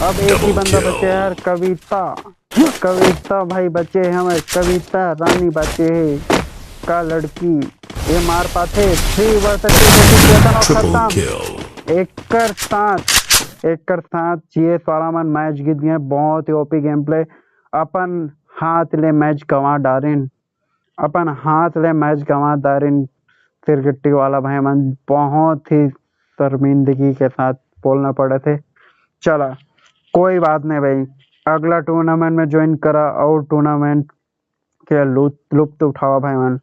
अब एक ही बंदा बचे यार, कविता। कविता भाई बचे हे, हमर कविता रानी बचे हे। का लड़की ये मार पाथे? थ्री वर्सेस टू सिचुएशन और खत्म। एकर साथ, एकर साथ जीएस वाला मन मैच जीत गए। बहुत ही ओपी गेम प्ले। अपन हाथ ले मैच गंवा डारिन, अपन हाथ ले मैच गंवा डारिन। सिरगिट्टी वाला भाई मन, बहुत ही शर्मिंदगी के साथ बोलना पड़त हे। चला, कोई बात नहीं भाई, अगला टूर्नामेंट में ज्वाइन करा और टूर्नामेंट के लुत-, लुत्फ उठावा भाई मन।